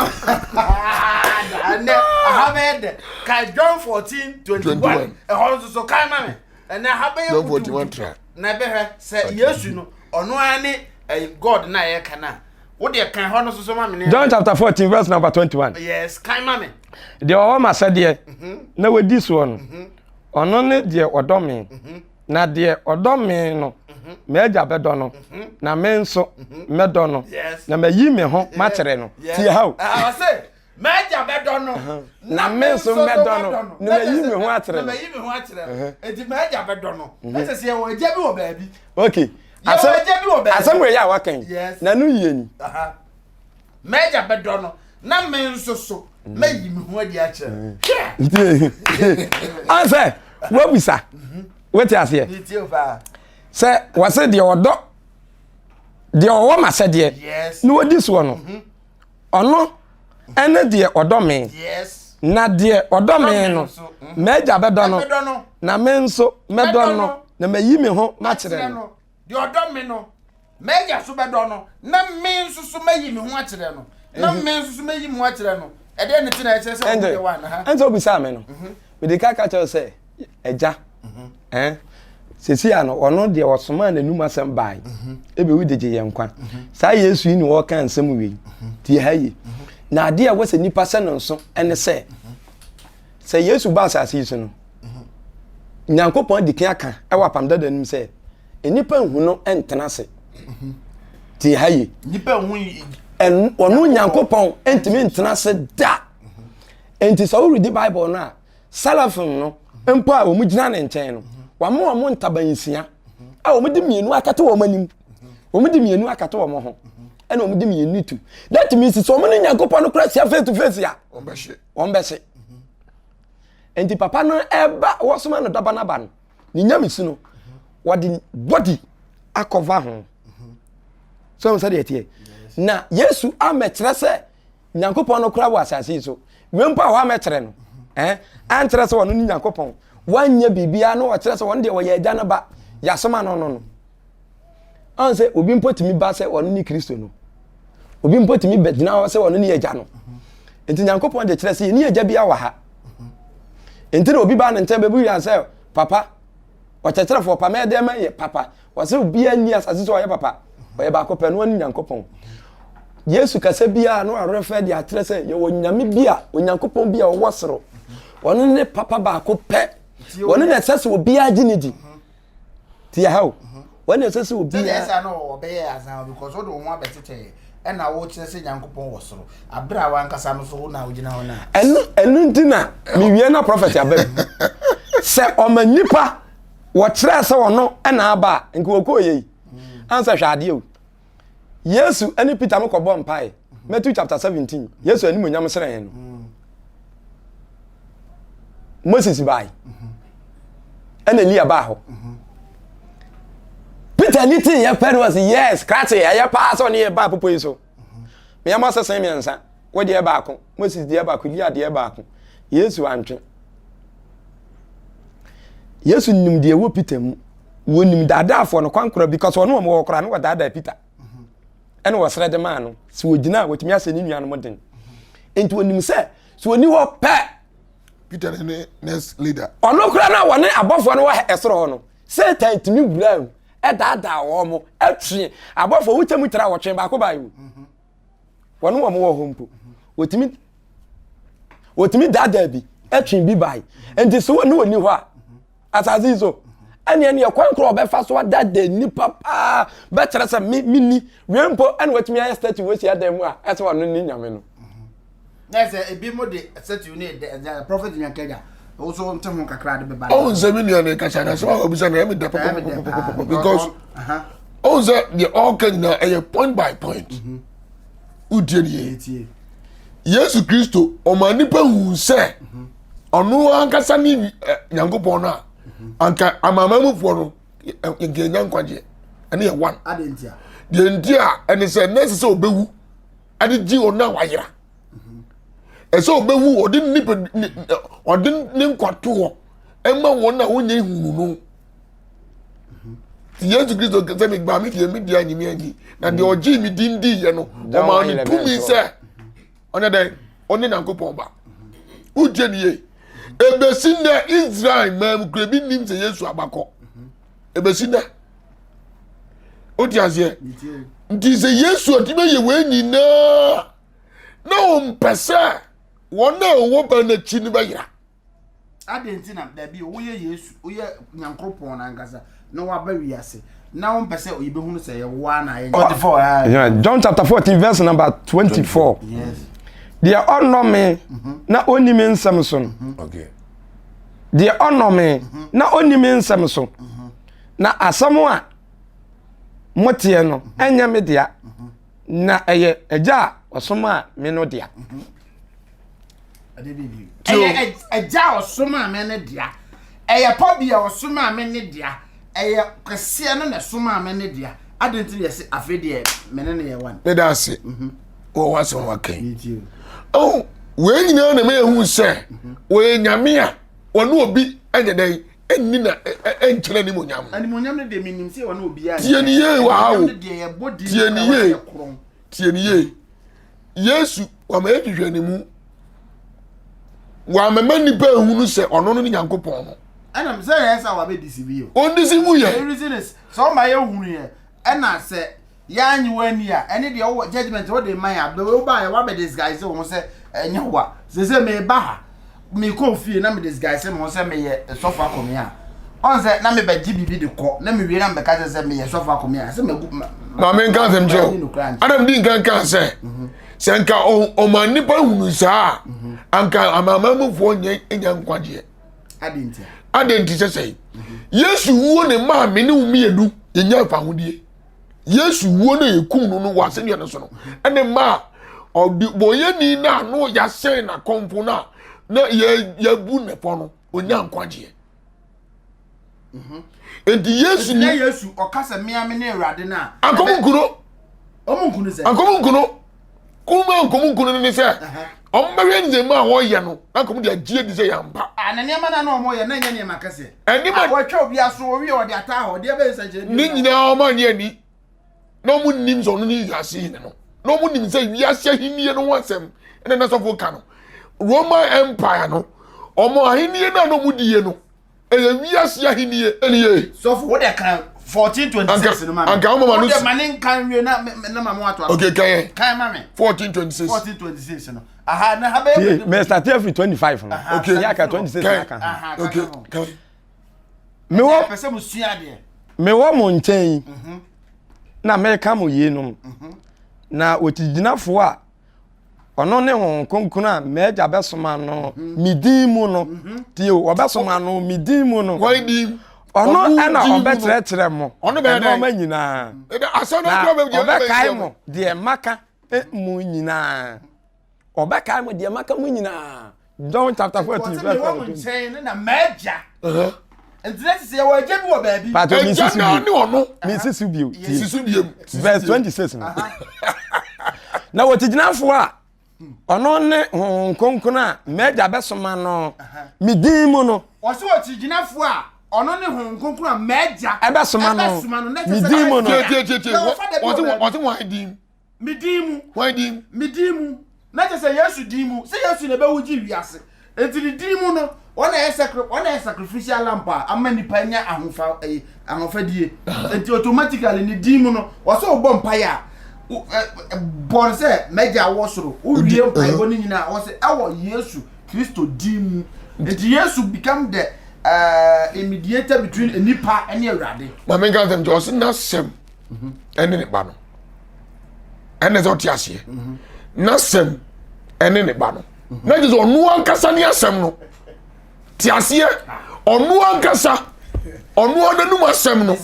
ɛnɛ aha bɛyɛ dɛ kae John 14 21 ɛhɔ nso so kae ma me ɛnɛ aha bɛyɛ kutukutu na ɛbɛhwɛ sɛ Yesu no ɔno ara ne God na yɛka no a wo deɛ kan hɔ no soso ma me. John chapter 14 verse number 21. Yes kan ma me. Deɛ ɔwɔ m'asɛdeɛ na wadi soɔ no Ɔno ne deɛ ɔdɔ me, mhm. na deɛ ɔdɔ me no, mhm. m'agya bɛdɔ no, mhm. na me nso mɛdɔ no, na mayi me ho makyerɛ no. Tie ha o. Ah, m'agya bɛdɔ no, na me nso mɛdɔ no, na mayi me ho akyerɛ no. Na mayi me ho akyerɛ no. Eti m'agya bɛdɔ no. Ɛsɛ sɛ yɛwɔ agya bi wɔ baabi. Okay. Yɛwɔ agya bi wɔ baabi. Asɛm wɔ yɛ a waka yi. Na no yie ni. M'agya bɛdɔ no, na me nso so mɛyi me ho adi akyerɛ no. Hwɛ! Ansɛ wabisa wote aseɛ sɛ wɔse deɛ ɔdɔ deɛ ɔwɔ m'asɛdeɛ na wɔdi soɔ no mhm. ɔno ɛne deɛ ɔdɔ me na deɛ ɔdɔ me no mhm. m'agya bɛdɔ no na me nso mɛdɔ no na mayi me ho makyerɛ no. Deɛ ɔdɔ me no, m'Agya nso bɛdɔ no, na me nso so mɛyi me ho akyerɛ no. Na me nso so mɛyi me ho akyerɛ no. Ɛdeɛ ne ti na ɛkyerɛ sɛ ɔmo yɛ one ha. Ɛnti obisaa me no, mhm. mede ka ka kyerɛ sɛ agya, mhm. ɛn sisi ano ɔno deɛ ɔsomaa n'anum asɛm bae mhm. ebewu de gye yɛn nkwa. Saa Yesu yi na ɔka nsɛm wei tie ha yi. Na adeɛ a ɛwɔ sɛ nipa sɛ no nso ɛne sɛ sɛ Yesu ba asase yi so no, Nyankopɔn adi kan aka wɔ apam dada no mu sɛ nnipa nhu no ntena ase. Tie ha yi. Ɔno Nyankopɔn ntumi ntena ase da. Enti sɛ woredi Bible no a, Serafim no mpo a wɔgyina ne nkyɛn no, wɔama wɔn ntaban nsia a wɔde mmienu akata wɔn anim, wɔde mmienu akata wɔn ho, ɛna wɔde mmienu tu. That means sɛ wɔn ne Nyankopɔn no kora hyia face to face a, wɔn bɛhye. Nti papa no ɛba wɔsoma no dɔba n'aba no ne nyamesu no wɔde body akɔva ho so ɛho sɛdeɛ ɛteɛ na Yesu amɛkyerɛ sɛ Nyankopɔn no kora wɔ asase yi so wei mpo a wɔamɛkyerɛ no ɛn ankyerɛ sɛ ɔno ne Nyankopɔn wanyɛ biribiara na ɔkyerɛ sɛ ɔno deɛ ɔyɛ agya no ba yɛasoma no no no ɔn sɛ obi mpo tumi ba sɛ ɔno ne Kristo no obi mpo tumi bɛgyina hɔ sɛ ɔno ne agya no nti Nyankopɔn de kyerɛ sɛ yɛne agya bi wɔ ha nti na obi ba ne nkyɛn bɛbu yɛn sɛ papa ɔkyerɛkyerɛfoɔ pa mɛyɛ dɛn mɛyɛ papa wɔsɛ obiara nni asase sɛ ɔyɛ papa ɔyɛ baako pɛ no ɔne Nyankopɔn Yesu kasa biara no arefɛ de akyerɛ sɛ yɛwɔ nyame bi a Onyankopɔn bi a ɔwɔ soro ɔno ne papa baako pɛ ɔno na ɛsɛ sɛ obiara gye ne di ti ha o wɔn na ɛsɛ sɛ obiara. sɛdeɛ ɛsɛ no ɔbɛyɛ asan because wode wo ho abɛtetɛ yɛ ɛna wokyerɛ sɛ Nyankopɔn wɔ soro abere a wankasa no so wo na wogyina hɔ no a. Ɛno ɛno nti na mewie na prɔfɛt aba mu sɛ ɔma nipa wɔkyerɛ sɛ ɔno ɛna aba a nka wɔkɔɔ yɛ yi ansa hwɛ adeɛ o Yesu ne Peter mo kɔbɔ mpae Matthew chapter 17 Yesu animuonyam srɛn no Moses bae ɛna Elia baa hɔ Peter ni tee yɛ pɛ no ɔsi yes krakye ɛyɛ paa sɛ ɔne yɛ baa popo yi so. Meyɛ mo asese mmiɛnsa, wo deɛ baako, Moses deɛ baako, Elia deɛ baako. Yesu antwe. Yesu nim deɛ ɛwɔ Peter mu. Wɔnim daadaafoɔ no kwankora because ɔno wɔn wɔ koraa no wɔdaadaa Peter. Ɛna wɔsrɛ de maa no. Sɛ wɔgyina a wɔtumi ahyɛ ne nuanom den. Nti wɔnim sɛ sɛ ɔni hɔ pɛ. Peter ne next leader. Ɔno koraa no a wɔne abɔfoɔ no wɔ ɛsoro hɔ no, Satan tumi wura mu ɛdaadaa wɔn mo ɛtwe abɔfoɔ wokyɛ mu tra wɔtwe baako baa yi wɔn wɔn wɔ hɔ mpo wɔtumi wɔtumi daadaa bi ɛtwe bi baa yi nti so wɔn ne wɔn ni hɔ a asase yi so ɛne ɛne ɛkwan korɔ ɔbɛfa so adaadaa nipa paa bɛkyerɛ sɛ mi mi ni wei mpo ɛna wɔtumi ayɛ statue wɔ si adan mu a ɛsɛ wɔn ne nyame no. Na sɛ ebi mo de statue ne de prophet nyankanya woso nte ho kakra de bɛba. ɔn sɛ mi nua ne kasa na asɛm a wabisa no ɛmi da pɔpɔpɔpɔpɔ because ɔn sɛ deɛ ɔka nyinaa ɛyɛ point by point mhm. wotie ne yie yesu kristo ɔma nipa hu sɛ mhm. ɔno ankasa ne nyankopɔn no a mhm. anka amanamanmufoɔ no nka nya nkwagyeɛ ɛne yɛ one deɛ nti a ɛne sɛ nɛɛsɛ sɛ ɔbɛwu ɛde gye ɔno a wayera ɛsɛ ɔbɛwu ɔde nipa ɔde ne nkwa to hɔ ɛma wɔn a wɔnyɛ ehunu no yesu kristo sɛ mi gba mi deɛ mi deɛ anyi mi anyi na deɛ ɔgye mi din di yɛ no ɔmaa no tumi sɛ ɔnyɛ dɛ ɔne nyankopɔn ba wogye ne yie ebesi nnɛ israel mmaa mu kura ebi nim sɛ yesu abakɔ ebesi nnɛ. o ti aseɛ nti sɛ yesu atumi ayɛ wei nyinaa na ɔmpɛ sɛ wɔn a wɔwɔ ba n'akyi no bɛyera. adɛn nti na dabi woyɛ yesu woyɛ nyankoropɔn no ankasa na waba wiase na wompɛ sɛ yɛbɛhunu sɛ yɛwoa na ayɛ John chapter 14 verse number 24 yes. deɛ ɔnnɔ me mhm. na ɔnni me nsɛm so no mhm. deɛ ɔnnɔ me mhm. na ɔnni me nsɛm so Na asɛm a moteɛ no ɛnyɛ me dea, na ɛyɛ Agya a ɔsomaa me no dea. Ɛyɛ Agya a ɔsomaa me no dea. Ɛyɛ pɔ bi a ɔsomaa me ne dea. Ɛyɛ kɛseɛ no na ɛsomaa me ne dea. Adɛn nti na yɛse afei deɛ me ne no yɛ one? Meda ase mhm. wɔ w'asɛm waka yi. Oh, wei nyinaa na ɛma yɛhu sɛ mhm. wɔyɛ nyame a wɔne obi ɛnyɛ dɛn ɛnni na ɛnkyerɛ animonyam. Animonyam no deɛ menim sɛ ɔne obiara. Tie ne yie wɔ ha o. Tie ne yie. Tie ne yie. Yesu wama yɛhwehwɛ ne mu. Wamema nnipa ehunu sɛ ɔno no ne Nyankopɔn no. Ɛna sɛ yɛ sɛ wabɛ disi bi o. Ɔndisi mu yɛ. The reason is sɛ ɔma yɛ hunu yɛ ɛna sɛ Yɛannye wo anni a, ɛne deɛ wowɔ judgement wode ma yɛn a, the way wobaeɛ woabɛ disguise wo ho sɛ ɛnyɛ wo a. Seesei meba ha, mekɔ fie na me disguise me ho sɛ meyɛ sɔfo akɔmea a, ɔn sɛ na mebɛgye biribi de kɔ, na mewie na mebɛka kyerɛ sɛ meyɛ sɔfo akɔmea a, sɛ magu ma. Maame nka asɛm kyerɛ wo. Adam di nkan kaa sɛ, sɛ nka ɔma nnipa hunu saa a, anka amanamanmufoɔ nyɛ nya nkwagyeɛ. Adɛn nti sɛ sɛn? Yesu wuo ne maa me ne wo mmienu yɛnya mfahodie. Yesu wuo no yɛkum no no wɔ asɛnnua no so no ɛne maa ɔde bɔnyɛni no a no yɛasɛn n'akɔmfo no a na yɛbu ne fɔ no ɔnya nkwagyeɛ mhm. nti yesu ni yesu ɔka sɛ mmea me ne awurade no a ankɔm nkuno ɔmo nkunu sɛ ankɔm nkuno kuma nkɔm nkunu no ne sɛ ɔmo bɛhwɛ nneɛma a wɔyɛ no na nkɔm de agye adi sɛ yɛn mpa. A na nneɛma na na ɔmo yɛ na ɛnyɛ nneɛma kɛseɛ. Ɛnneɛma wɔatwa obi aso owie ɔde ataa hɔ deɛ bɛyɛ nsɛnkyerɛ bi. Ne nyinaa ɔmo anyɛ ani na ɔmo nim sɛ ɔno ne wiase hene no na ɔmo nim sɛ wiase ahenni no ho asɛm ɛna n'asɔfo ka no Roman Empire no ɔmo ahenni no a na ɔmo die no. ɛyɛ wiase ahenni ɛne yie. sɔfo wo de kan 1426 no ma mi anka wo mama no wo de ma ne nkan wie na na ma mo ato aso okay kan yɛ kan ma mi 1426 1426 no aha na ha bɛyɛ mɛ start afiri 25 no okay yɛ aka 26 na aka ho okay kan mewɔ pɛ sɛ mo sua adeɛ mewɔ mo nkyɛn yi mhm. na meka mo yeinom mhm. na okyigyinafoɔ a ɔno ne Honhom Kronkron a m'Agya bɛsoma no me din mu no. Tie o, ɔbɛsoma no me din mu no. Ɔno ɛna ɔbɛkyerɛkyerɛ mo nneɛma nyinaa. Na ɔbɛkae mo deɛ maka mu nyinaa. Ɔbɛkae mo deɛ maka mu nyinaa. John chapter 14 verse 17. nkyɛn ne na m'agya. Nti na sisi yɛwɔ agya bi wɔ baabi. Pàtó mi sisi bio. Mi sisi bio. Sisi bio. Verse 26 no. Na wɔtigyinafoɔ a ɔno ne Honhom Kronkron a m'agya bɛsoma no me din mu no. Ɔsɛ ɔkyigyinafoɔ a ɔno ne Honhom Kronkron a m'agya ɛbɛsoma no me din mu no. Ɔse wɔn din. Me din mu. Wɔn din. Me din mu. Na kyerɛ sɛ Yesu din mu. Sɛ Yesu na ɛbɛwu gye wiase. Enti ne din mu no, wɔn na ɛyɛ sacri wɔn na ɛyɛ sacrificial lamp a ama nipa nya ahofa ɛyi ahofadie. Enti automatically ne din mu no, wɔsɛ wɔbɔ mpaeɛ a, bɔ no sɛ m'agya wɔ soro. Wowie mpaebɔ no nyinaa, wɔsɛ ɛwɔ Yesu Kristo din mu. Enti Yesu become the uh, mediator between nipa ne Awurade. Maame nka asɛm kyɛ ɔsɛ n'asɛm ɛne ne ba no. Ɛne sɛ ɔte aseɛ. N'asɛm ɛne ne ba no. na kyerɛ sɛ ɔno ankasa ne asɛm no te aseɛ ɔno ankasa ɔno ananum asɛm no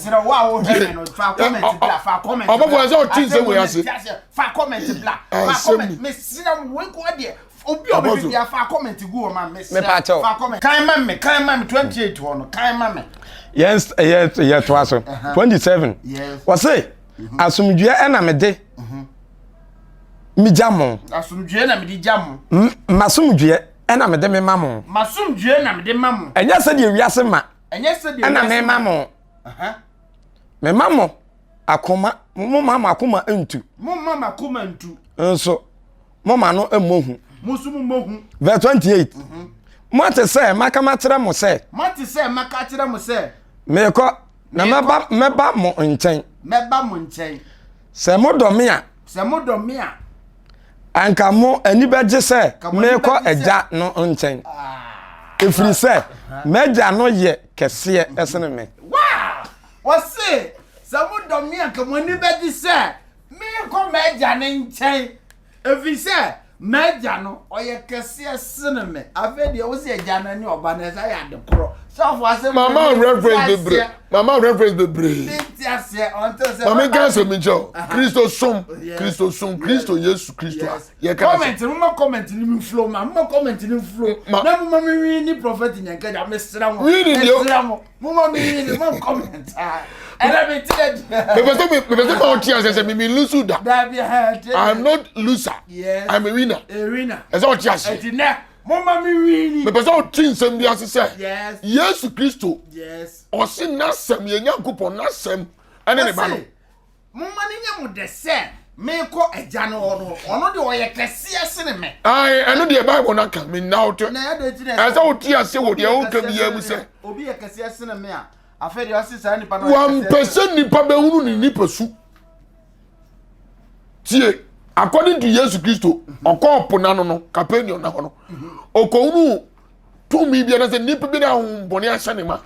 ɔbɛfo sɛ ɔte nsɛm wei ase asɛm ni obi a ɔbɛhwɛ bia fa comment gu hɔ ma mesrɛ fa comment kan ma me kan ma me 28 hɔ no kan ma me yɛn yɛ yɛ toa so 27 wɔse asomdwoeɛ ɛna mede megya mo. Asomdwoeɛ na mede gya mo. M'asomdwoeɛ na mede mema mo. M'asomdwoeɛ na mede ma mo. Ɛnyɛ sɛdeɛ wiase ma. Ɛnyɛ sɛdeɛ wiase ma. Ɛna mema mo. Mema mo akoma, momma mo akoma ntu. Momma mo akoma ntu. Nso momma no mmɔ hu. Mo nso mommɔ hu. Verse 28. Mhm. Moate sɛ maka makyerɛ mo sɛ. Moate sɛ maka akyerɛ mo sɛ. Merekɔ na mɛba mɛba mo nkyɛn. Mɛba mo nkyɛn. Sɛ modɔ me a. Sɛ modɔ me a. Anka mo ani bɛgye sɛ merekɔ Agya no nkyɛn, ɛfiri sɛ m'Agya no yɛ kɛseɛ sene me. Wɔse, sɛ modɔ me a, anka mo ani bɛgye sɛ merekɔ m'Agya no nkyɛn, Ɛfiri sɛ m'Agya no, ɔyɛ kɛseɛ sene me. Afei deɛ wo sɛ Agya no ne Ɔba no ɛsɛ yɛ ade korɔ. Sɔfo asɛm Mama reference bebree. Mama reference bebree. Mente aseɛ ɔnte sɛ. Mama nka asɛm nkyɛn o. Kristo som, Kristo som, Kristo Yesu Kristo a. Yɛ ka comment no ma comment no mi flow ma ma comment no flow. Na mo ma mi wi ni prophet nyankaja mesrɛ mo. Mesrɛ mo. Mo ma mi yi ni mo comment ah. Ɛna mi ti dɛ di. Mepɛ sɛ mepɛ sɛ ma ɔte aseɛ sɛ mi lose da. Dabi ha ti. I'm not loser. Yes. I'm a winner. A winner. Ɛsɛ ɔte aseɛ. Ɛti nɛ mo ma mi wi ni. Mepɛ sɛ ɔte nsɛm bi ase sɛ. Yes. Yesu Kristo. Yes. Ɔsi n'asɛm yɛ Nyankopɔn n'asɛm ɛne ne ba no. Momma no nyɛ mo dɛ sɛ merekɔ Agya no hɔ no, ɔno deɛ ɔyɛ kɛseɛ sene me. Ae, ɛno deɛ Bible no aka, menna wo to. Ɛsɛ sɛ wote ase wɔ deɛ woka biara mu sɛ. Obi yɛ kɛseɛ sene me a, afei deɛ ɔse saa nipa no ɔyɛ kɛseɛ. Wampɛ sɛ nipa bɛhunu ne nipasu. Tie, according to Yesu Kristo, ɔkɔɔ po n'ano no, Capernaum na hɔ no, ɔkɔhunu tumi bi anaasɛ nipa bi na ahombɔne ahyɛ ne ma,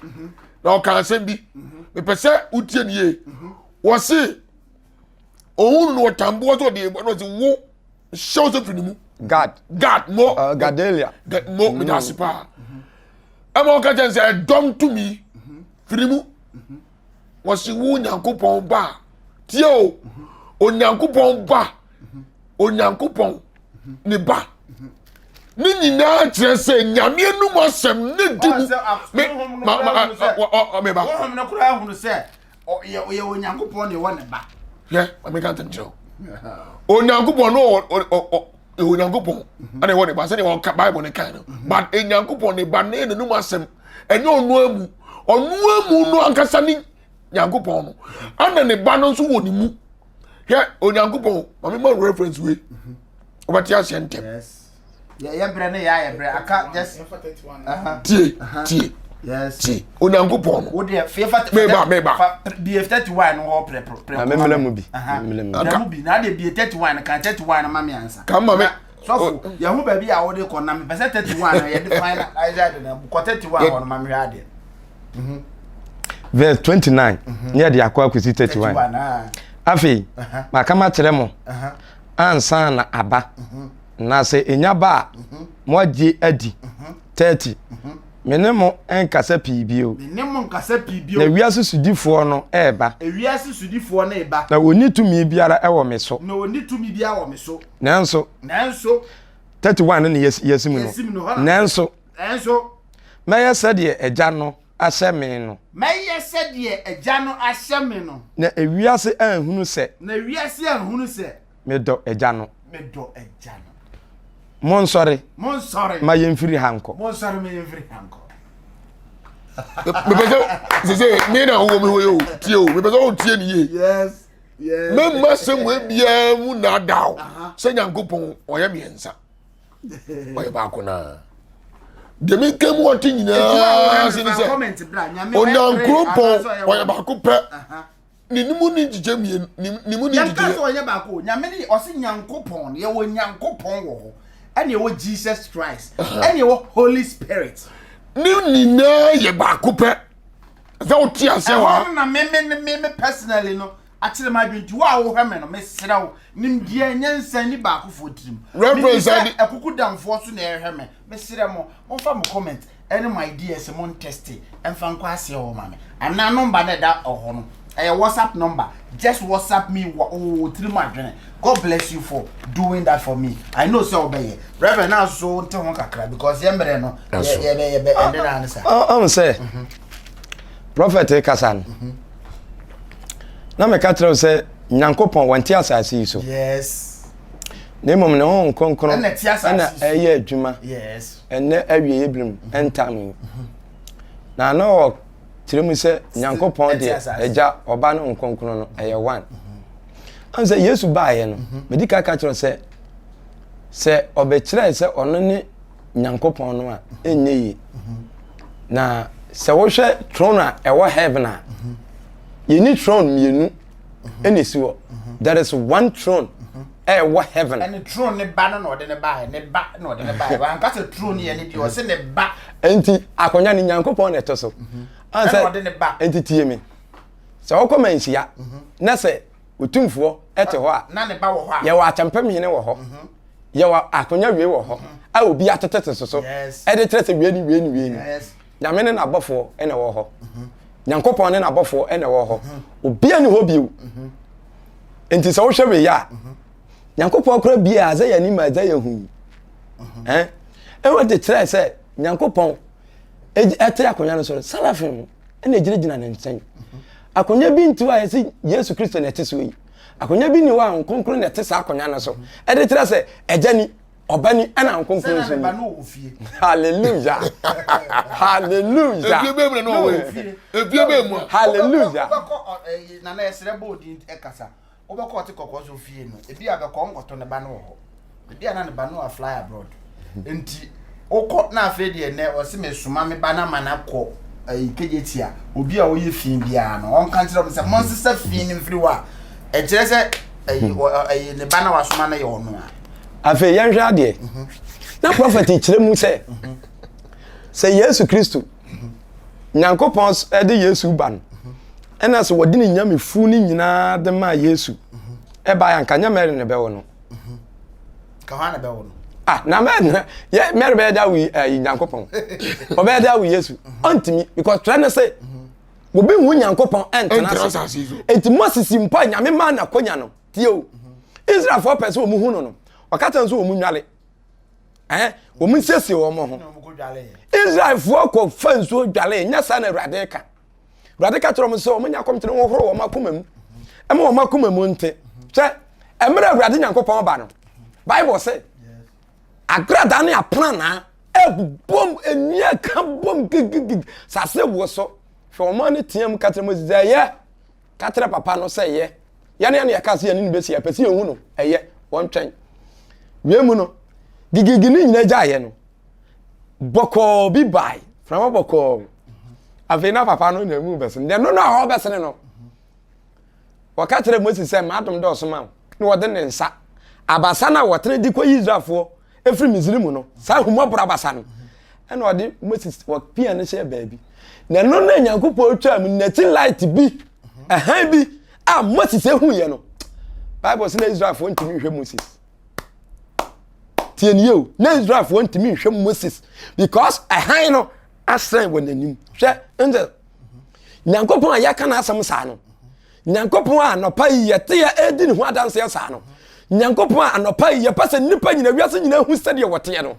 na ɔka asɛm bi. Mepɛ sɛ wotie ne yie. Wɔse ohun no ɔtamboɔ sɛ ɔde na ɔse wo hyɛ wo sɛ firi ne mu. Gad. Gad mo. Uh, Gadelia. Gad mo mm. meda ase paa. Ɛma ɔka kyɛn sɛ ɛdɔm tumi firi mu. Wɔse wo Nyankopɔn ba. Tie o. Onyankopɔn ba. Onyankopɔn ne ba. Ne nyinaa kyerɛ sɛ Nyame anum asɛm ne di mu. Me ma ma me ba. Honhom no koraa hunu sɛ ɔyɛ ɔyɛ Onyankopɔn na ɛwɔ ne ba. Hwɛ, maame ka ntɛm kyerɛ wo. Onyankopɔn no ɔ ɔ Onyankopɔn ɛna ɛwɔ ne ba sɛdeɛ ɔka Bible ne kan no. Mhm. But Onyankopɔn ne ba ne n'anum asɛm ɛnyɛ ɔno amu. Ɔno amu no ankasa ne Nyankopɔn no. Ɛna ne ba no nso wɔ ne mu. Hwɛ, Onyankopɔn, maame ma reference wei. Mhm. Wobɛte aseɛ ntɛm. Yes. Yɛ brɛ ne yɛ ayɛ brɛ aka just. Tie tie yes tie Onyankopɔn no. Wo deɛ fie fa meba meba. Fa bie 31 no hɔ prɛ prɛ. Na memela mu bi. Memela mu bi na de bie 31 no kan 31 no ma me ansa. Kan ma me. Sɔfo yɛn ho baabi a wode kɔ na mepɛ sɛ 31 no yɛde final Isaiah de na kɔ 31 hɔ no ma mehwɛ adeɛ. Mhm. Verse 29 ne yɛde akɔ akɔsi 31. Afei maka makyerɛ mo ansa na aba. Na sɛ enya ba a, moagye adi. 30 me ne mo nkasa pii bio. Me ne mo nkasa pii bio. Na wiase sodifoɔ no reba. Ewiase sodifoɔ no reba. Na ɔnni tumi biara wɔ me so. Na ɔnni tumi biara wɔ me so. Nanso. Nanso. 31 no ne yɛsi mu no. Yɛsi mu no hɔ na. Nanso. Nanso. Mɛyɛ sɛdeɛ Agya no ahyɛ me no. Mɛyɛ sɛdeɛ Agya no ahyɛ me no. Na ewiase anhunu sɛ. Na ewiase anhunu sɛ. Medɔ Agya no. Medɔ Agya no. Monsɔre. Monsɔre. Ma yɛmfiri ha nkɔ. Monsɔre ma yɛmfiri ha nkɔ. Mepɛ sɛ sese me na wowɔ me hɔ yi o tie o mepɛ sɛ wotie ne yie. Yes. Yes. Mɛmma sɛ mu biara mu naadaa o sɛ Nyankopɔn ɔyɛ mmiɛnsa ɔyɛ baako naa. Deɛ meka mu ɔte nyinaa se ne sɛ Onyankoropɔn ɔyɛ baako pɛ. Ne ne mu ni nkyekyɛ mmienu ne mu ni nkyekyɛ. Yɛnka sɛ ɔyɛ baako o. Nyame ne ɔse Nyankopɔn yɛwɔ Nyankopɔn wɔ hɔ ɛne ɛwɔ Jesus Christ ɛne ɛwɔ Holy Spirit. Ne nyinaa yɛ baako pɛ. Sɛ wote aseɛ wɔ ha. Ɛhɔ no na me me me me personally no akyerɛ m'adwene nti wo a wohwɛ me no mesrɛ wo nimdeɛ nyansa ni baakofoɔ tirim. Reverend sɛ akuku damfoɔ so na ɛhwɛ me mesrɛ mo momfa mo comment ɛne mo ideas mo ntɛste ɛmfa nkɔ aseɛ hɔ ma me anaa number no ɛda ɛhɔ no ɛyɛ whatsapp number just whatsapp me wɔ wo tirim adwene God bless you for doing that for me I know sɛ wobɛyɛ Reverend na so nte ho kakra because yɛ mmerɛ no yɛbɛ yɛbɛ ɛnde na ne sa. Ɔn sɛ prophet kasa no na meka kyerɛ wo sɛ Nyankopɔn wɔnte asase yi so. Yes. Na mmom ne Honhom Kronkron ɛna ɛyɛ adwuma ɛnɛ awieɛ berɛ mu ɛntam yi. Na na ɔkyerɛ mu sɛ Nyankopɔn deɛ Agya, Ɔba ne Honhom Kronkron no ɛyɛ one. Ɛn sɛ Yesu baeɛ no, medi ka ka kyerɛ sɛ sɛ ɔbɛkyerɛɛ sɛ ɔno ne Nyankopɔn no a ɛnyɛ yie. Na sɛ wohwɛ throne a ɛwɔ heaven a, yɛni throne mmienu ɛna esi hɔ. There is one throne ɛwɔ heaven. Ɛne throne ne ba no na ɔde ne ba ne ba na ɔde ne ba wanka sɛ throne yɛ ne deɛ ɔse ne ba. Nti akonnwa no Nyankopɔn na ɛtɔ so. Ɛna ɔde ne ba. Nti tie me. Sɛ wokɔ manhyia na sɛ otumfoɔ ɛte hɔ a. Na ne ba wɔ hɔ a. Yɛwɔ akyɛmpem hene wɔ hɔ. Yɛwɔ akonnwa wei wɔ hɔ a obi atetete so so ɛde kyerɛ sɛ wei ni wei ni wei ni. Nyame ne n'abɔfoɔ ɛna ɛwɔ hɔ. Nyankopɔn ne n'abɔfoɔ ɛna ɛwɔ hɔ. Obiara ni hɔ bio. Nti sɛ wohwɛ wei a, Nyankopɔn kora bie a Isaiah nim a Isaiah hu yi. Ɛn ɛwɔ de kyerɛ sɛ Nyankopɔn ɛte akonnwa no so no, Serafim ɛna egyinagyina ne nkyɛn. Akonnwa bi nti hɔ a yɛsi Yesu Kristo na ɛte so yi. Akonnwa bi ni hɔ a Nkronkron na ɛte saa akonnwa no so. Ɛde kyerɛ sɛ Agya ni, Ɔba ni, ɛna Nkronkron nso ni. Hallelujah. Hallelujah. Efie bɛɛ mu na na ɔwɔ yi. Efie bɛɛ mu a. Hallelujah. Wobɛkɔ nana ɛsrɛ bɔ odin ɛkasa. Wobɛkɔ ɔte kɔkɔɔ so fie no. Ebi a bɛkɔ nkɔtɔ ne ba no wɔ hɔ. Ebi a na ne ba no a fly abroad. Nti wokɔ na afei deɛ nɛ ɔse mesoma me ba no ama no akɔ ɛyi kegye tia obi a ɔyɛ fi biara no ɔnka nkyerɛ wɔn sɛ monsesa fi no mfiri hɔ a ɛkyerɛ sɛ ɛyi ɛyi ne ba na wasoma no yɛ ɔno a. Afei yɛnhwɛ adeɛ na prɔfɛt kyerɛ mu sɛ sɛ Yesu Kristo Nyankopɔn de Yesu ba no ɛna sɛ wɔde ne nyamefu no nyinaa de maa Yesu ɛbaeɛ anka nyɛ Mary na ɛbɛwo no. Ka hwan na ɛbɛwo no? Ah, na Mary na yɛ Mary bɛyɛ de awo ɛyi Nyankopɔn. Ɔbɛyɛ de awo Yesu. Ɔntumi because twerɛ ne sɛ obi nhu Nyankopɔn ɛntena ase. Enti Moses mpo a Nyame maa no akonya no tie o. Israelfoɔ pɛ sɛ wɔn hu no no ɔka kyerɛ nso wɔn nwale. Ɛn wɔn nsiesie wɔn ho. Israelfoɔ kɔ fa nsuo dwale nyɛ saa na Awurade ka. Awurade ka kyerɛ wɔn sɛ wɔn nyɛ akɔmkyene wɔhoro wɔn akoma mu ɛma wɔn akoma mu nte sɛ mmerɛ Awurade Nyankopɔn ba no Bible sɛ agradaa ne apranaa ɛbobom nnua ka bom gigigig sase wo so hwɛ wɔn ani teɛ mu ka kyerɛ Moses sɛ ɛyɛ ka kyerɛ papa no sɛ ɛyɛ yɛne yɛne yɛka sɛ yɛne no bɛsi yɛpɛ sɛ yɛhu no ɛyɛ wɔntwɛn wie mu no gigigi ne nyina gyaeɛ no bɔkɔɔ bi bae frama bɔkɔɔ afei na papa no na emu bɛsene deɛ no no a ɔbɛsene no wɔka kyerɛ moses sɛ m'adom dɔɔso ma wo na wɔde ne nsa abasa no a wɔtene de kɔyi israelfoɔ ɛfiri misiri mu no saa ahummɔborɔ abasa no ɛna ɔde moses wɔpia no hyɛ baabi na ɛno na nyankopɔn twaa mu n'akyi light bi ɛhan bi a moses ehuiɛ no bible sɛ na israelfoɔ ntumi nhwɛ moses tie nie o na israelfoɔ ntumi nhwɛ moses because ɛhan no asɛn wɔ n'anim hwɛ ndɛ nyankopɔn a yɛka n'asɛm saa no nyankopɔn a anɔpa yi yɛte yɛ ɛredi ne ho adanseɛ saa no nyankopɔn a anɔpa yi yɛpɛ sɛ nnipa nyina wiase nyina hu sɛdeɛ wɔteɛ no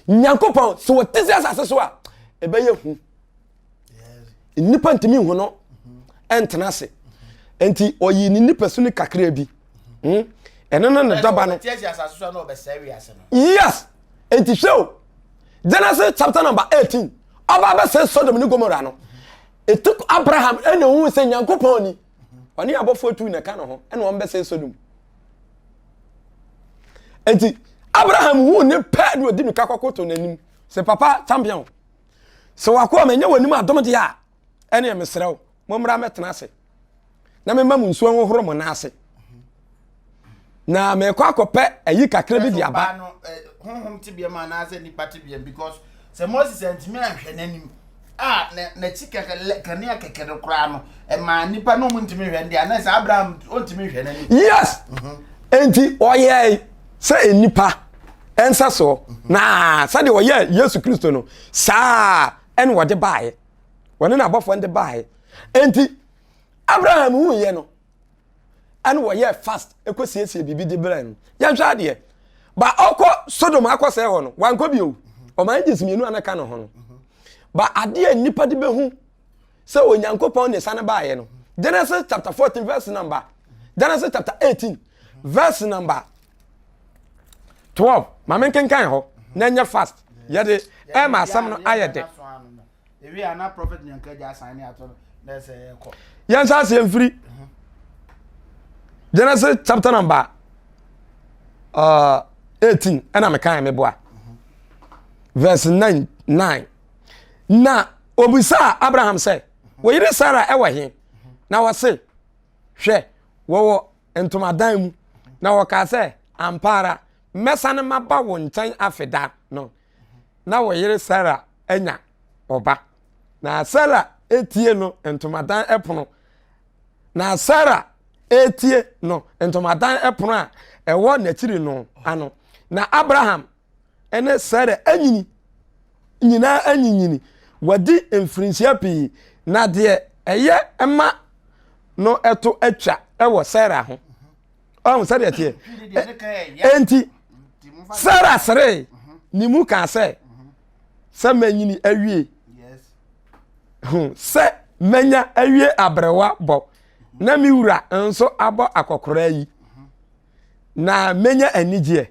nyankopɔn sɛ wɔte sɛ asase so a ɛbɛyɛ hu nnipa ntumi nhu no ɛntena ase nti ɔyi ne nipasu no kakra bi hmm? Ɛno ne ne dɔba no. Yes! Enti hwɛ o, Genesis chapter number 18, ɔba bɛsɛe Sodom ne Gomorrah no. It took Abraham ɛna ohun sɛ Nyankopɔn ni. Ɔne abɔfoɔ tu na ɛka ne ho ɛna wɔn bɛsɛe Sodom. Enti Abraham hu ne pɛ na ɔdi mika kɔkoto n'anim sɛ papa champion sɛ wakoa ma ɛnyɛ w'anim adom deɛ a ɛneɛ mesrɛ wo mommra mɛtena ase na mema mo nsuo nhohoro mo nan ase na mekɔ akɔpɛ ayi kakra bi de aba. Eh, honhom tebea mu anaasɛ nipa tebea mu because sɛ Moses antumi anhwɛ n'anim a n'akyi kɛkɛ kanea kɛkɛ no koraa no ɛmaa nipa no ɔmo ntumi nhwɛ no deɛ anaa sɛ Abraham ɔntumi nhwɛ n'anim. Yes mhm. enti ɔyɛe sɛ nipa ɛnsa soɔ mhm. na sɛdeɛ ɔyɛ Yesu Kristo no saa ɛna wɔde baeɛ wɔne n'abɔfoɔ no de baeɛ enti Abraham huiɛ no ɛna wɔyɛɛ fast ɛkɔ siesie biribi de brɛ no yɛnhwɛ adeɛ ba ɔkɔ Sodom akɔsɛe hɔ no wankɔ bio ɔman angels mmienu a na ka ne ho no ba adeɛ a nnipa de bɛhu sɛ Onyankopɔn ne sane baeɛ no Genesis chapter 14 verse number Genesis chapter 18 verse number 12 maame nkenkan hɔ na ɛnyɛ fast yɛde ɛma asɛm no ayɛ dɛ yɛnsa aseɛ mfiri Genesis chapter number 18 ɛna mekan meboa verse 9 9 na obisaa Abraham sɛ wo yere Sara ɛwɔ he na wɔse hwɛ wɔwɔ ntomadan mu na wɔkaa sɛ ampa ara mɛsane maba wo nkyɛn afeda no na wo yere Sara anya ɔba. Na Sara etie no ntomadan ɛpono. Na Sara etie no ntomadan ɛpono a ɛwɔ n'akyiri no ano. Na Abraham ne Sara anyini nyinaa anyinyini. Wɔadi mfirinhyia pii, na deɛ ɛyɛ ma no ɛto atwa wɔ Sara ho. Ɔhu sɛdeɛ teɛ. Enti Sara seree ne mu kaa sɛ, sɛ manyini awie, sɛ manya awie aberewa bɔ, na me wura nso abɔ akɔkoraa yi, na menya anigyeɛ.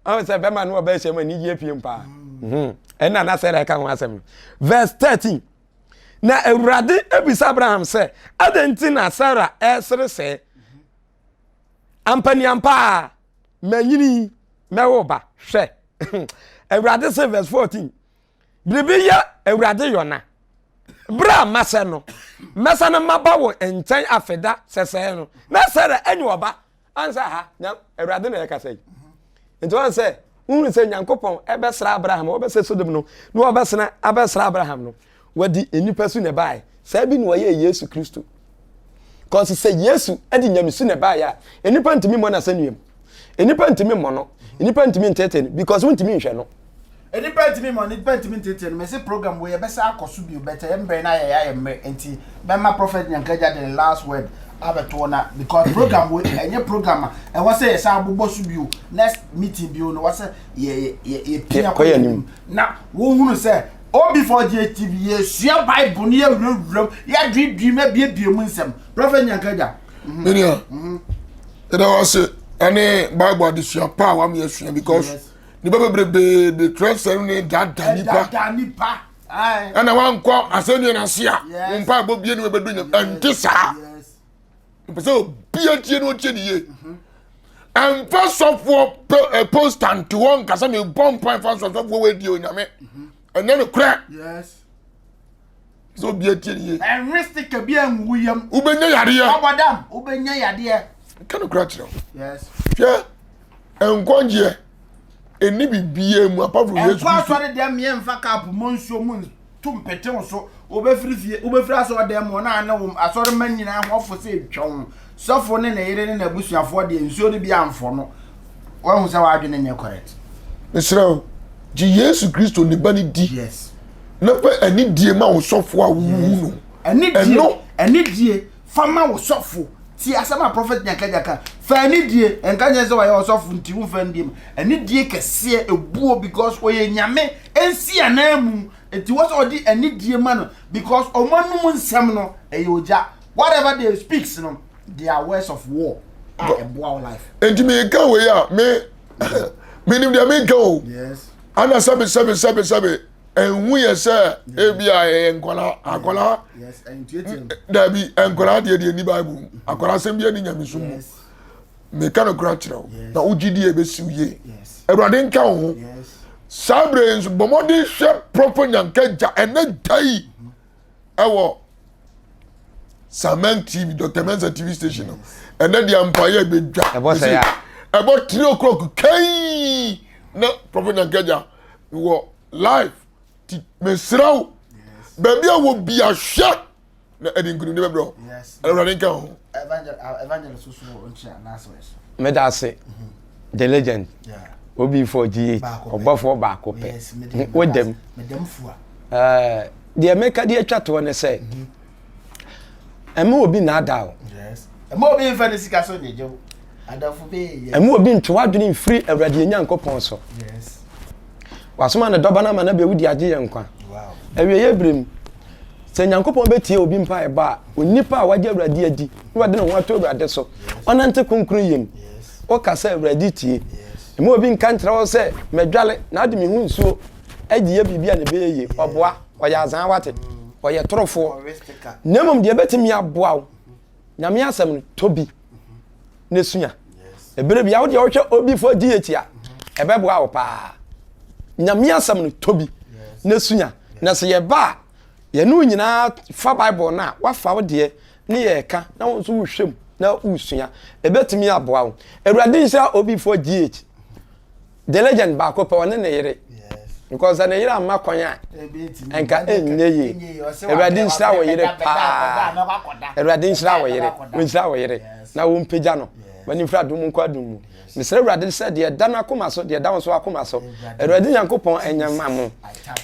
Ɔhu sɛ bɛma no ɔbɛhyɛ mu anigyeɛ pie paa. Ɛna na Sara ɛka ho asɛm no. Verse 13. Na Awurade ebisa Abraham sɛ, adɛn nti na Sara ɛresere sɛɛ? Ampaniampa a manyini mɛwo ba. Hwɛ. Awurade se verse 14. Biribi yɛ Awurade yɔna. Berɛ a masɛ no, mɛsa no maba wo nkyɛn afeda sɛsɛɛ no. Na Sara anya ɔba. Ansa ha, Awurade na ɛkasa yi. Nti wɔn sɛ, wohunu sɛ Nyankopɔn ɛbɛsra Abraham, wɔbɛsɛ Sodom no, na wɔbɛsena abɛsra Abraham no. Wɔde nnipa su na ɛbaeɛ. Saa bi na wɔyɛɛ Yesu Kristo. Kɔsi sɛ Yesu de nyamesu na ɛbaeɛ a, nnipa ntumi mmɔ n'asɛnnua mu. Nnipa ntumi mmɔ no. Nnipa ntumi nteetee no because wontumi nhwɛ no. Nnipa ntumi mmɔ no, nnipa ntumi nteetee no. Mese program wei yɛbɛsa akɔ so bio but ɛyɛ mmerɛ na yɛyɛ ayɛ mmerɛ nti mɛma Prophet Nyankagya de ne last word abɛto hɔ na because program wei ɛnyɛ program a ɛwɔ sɛ yɛsan abobɔ so bio next meeting bio no wɔ sɛ yɛ yɛ yɛpia kɔ yɛn anim na wohunu sɛ OB4GHTV yɛsua Bible no yɛwurawura mu yɛadwedwe mu abiebie mu nsɛm Prophet Nyankagya. Menua, yɛda wo ase ɛne Bible adesua pa a wama yɛasua because nipa bebrebe de twerɛsɛm ne daadaa nipa. Daadaa nipa. Ɛna wankɔ asɛnnua no ase a wo mpaebɔ bie ne wobɛdu nyam ɛnte saa. Mpɛ sɛ obia tie no ɔtie ne yie. Ɛmfa sɔfoɔ posta nte hɔ nkasa mebɔ mpa mfa sɔfoɔ wɔadie onyame. Ɛnyɛ no korɛ. Sɛ obia tie ne yie. Ɛnwe sika bi angu yam. Wobɛnya yadeɛ. Ɔbɔdam wobɛnya yadeɛ. Ka no korɛ kyerɛ wo. Hwɛ nkwagyeɛ ɛni biribiara mu apart from Yesu Kristo. Ɛnkɔ asɔre dɛm yɛ nfa cup mɔ nsuo mu nto mpete wo so wobɛfiri fie wobɛfiri asɔre dɛm mu na ne wo asɔre mma nyinaa ho afo sɛ etwa wo sɔfo ne ne yere ne n'abusuafoɔ deɛ nsuo no bi amfɔ no wahu sɛ w'adwene nyɛ correct. Mesrɛ wo gye Yesu Kristo ne ba no di. Yes. Na fa anidie ma wo sɔfo a wowu no. Anidie anidie fa ma wo sɔfo. Tie asɛm a Prophet Nyankaja ka. Fa anidie, nka nyɛ sɛ wayɛ ɔsɔfo nti womfa anidie ma. Anidie kɛseɛ, ebuo because ɔyɛ Nyame nsi ananmu. Nti wɔ sɛ ɔde anidie ma no because ɔmo anum nsɛm no ɛyɛ ogya. Whatever they speaks no, they are words of war. a ɛboa wo life. Nti meka wei a me menim deɛ meka o. Ana sɛbe sɛbe sɛbe sɛbe ɛnhu yɛ sɛ ebi a ɛyɛ nkwadaa akwadaa dabi nkwadaa deɛ deɛ ni bible mu akwadaa asɛm bi ani nyamesom mu meka no kora kyerɛ wo na wogye di ɛbɛsiw yie awurade nka wo ho saa berɛ yi nso bɔ mmɔden hwɛ prɔfo nyanka gya ɛnɛ da yi ɛwɔ Samen TV Dr. Mensa TV station no ɛnɛ deɛ mpaeɛ bɛdwa ɛbɔ sɛ ya ɛbɔ 3 o'clock kai na prɔfo nyanka gya wɔ live ti mesrɛ wo baabi a wɔ bi ahwɛ na ɛde nkunimdi bɛbrɛ wo awurade nka ho meda ase the legend obi4 gh ɔbɔfoɔ baako pɛ wodam deɛ meka de atwa toɔ ne sɛ ɛma obi naadaa o ɛma obi mfa ne sika so nyegye wo adafo bɛyɛ ɛma obi ntwe w'adwene mfiri awurade nyankopɔn so wasoma ne dɔba no ama no bɛwu de agye yɛn nkwa awieeɛ berɛ mu sɛ nyankopɔn bɛtie obi mpaebɔ a onipa a wagye awurade adi na wade ne ho ato awurade so ɔnante kronkron yam woka sɛ awurade tie ɛma obi nka nkyerɛ wo sɛ mɛdwale na ade me ho nsuo agye yɛ biribi a na ɛbɛyɛ yie ɔboa ɔyɛ azaa wate ɔyɛ torofoɔ na mmom deɛ ɛbɛtumi aboa wo nyame asɛm no tɔ bi na sua ɛberɛ bia wodeɛ wohwɛ obi fo gh a ɛbɛboa wo paa nyame asɛm no tɔ bi na sua na sɛ yɛba a yɛne wo nyinaa fa bible no a wafa wo deɛ ne yɛka na wo nso wohwɛ mu na wosua ɛbɛtumi aboa wo awurade nhyira obi fo gh The legend baako pɛ ɔne ne yere because sɛ ne yere amma kwan a nka ɛnyɛ yie awurade nhyira wɔ yere paa awurade nhyira wɔ yere nhyira wɔ yere na wɔn mpagya no wɔn mfiri adum nkɔ adum mu mesrɛ awurade sɛ deɛ ɛda n'akoma so deɛ ɛda wɔn so akoma so awurade nyankopɔn ɛnyɛ ma mo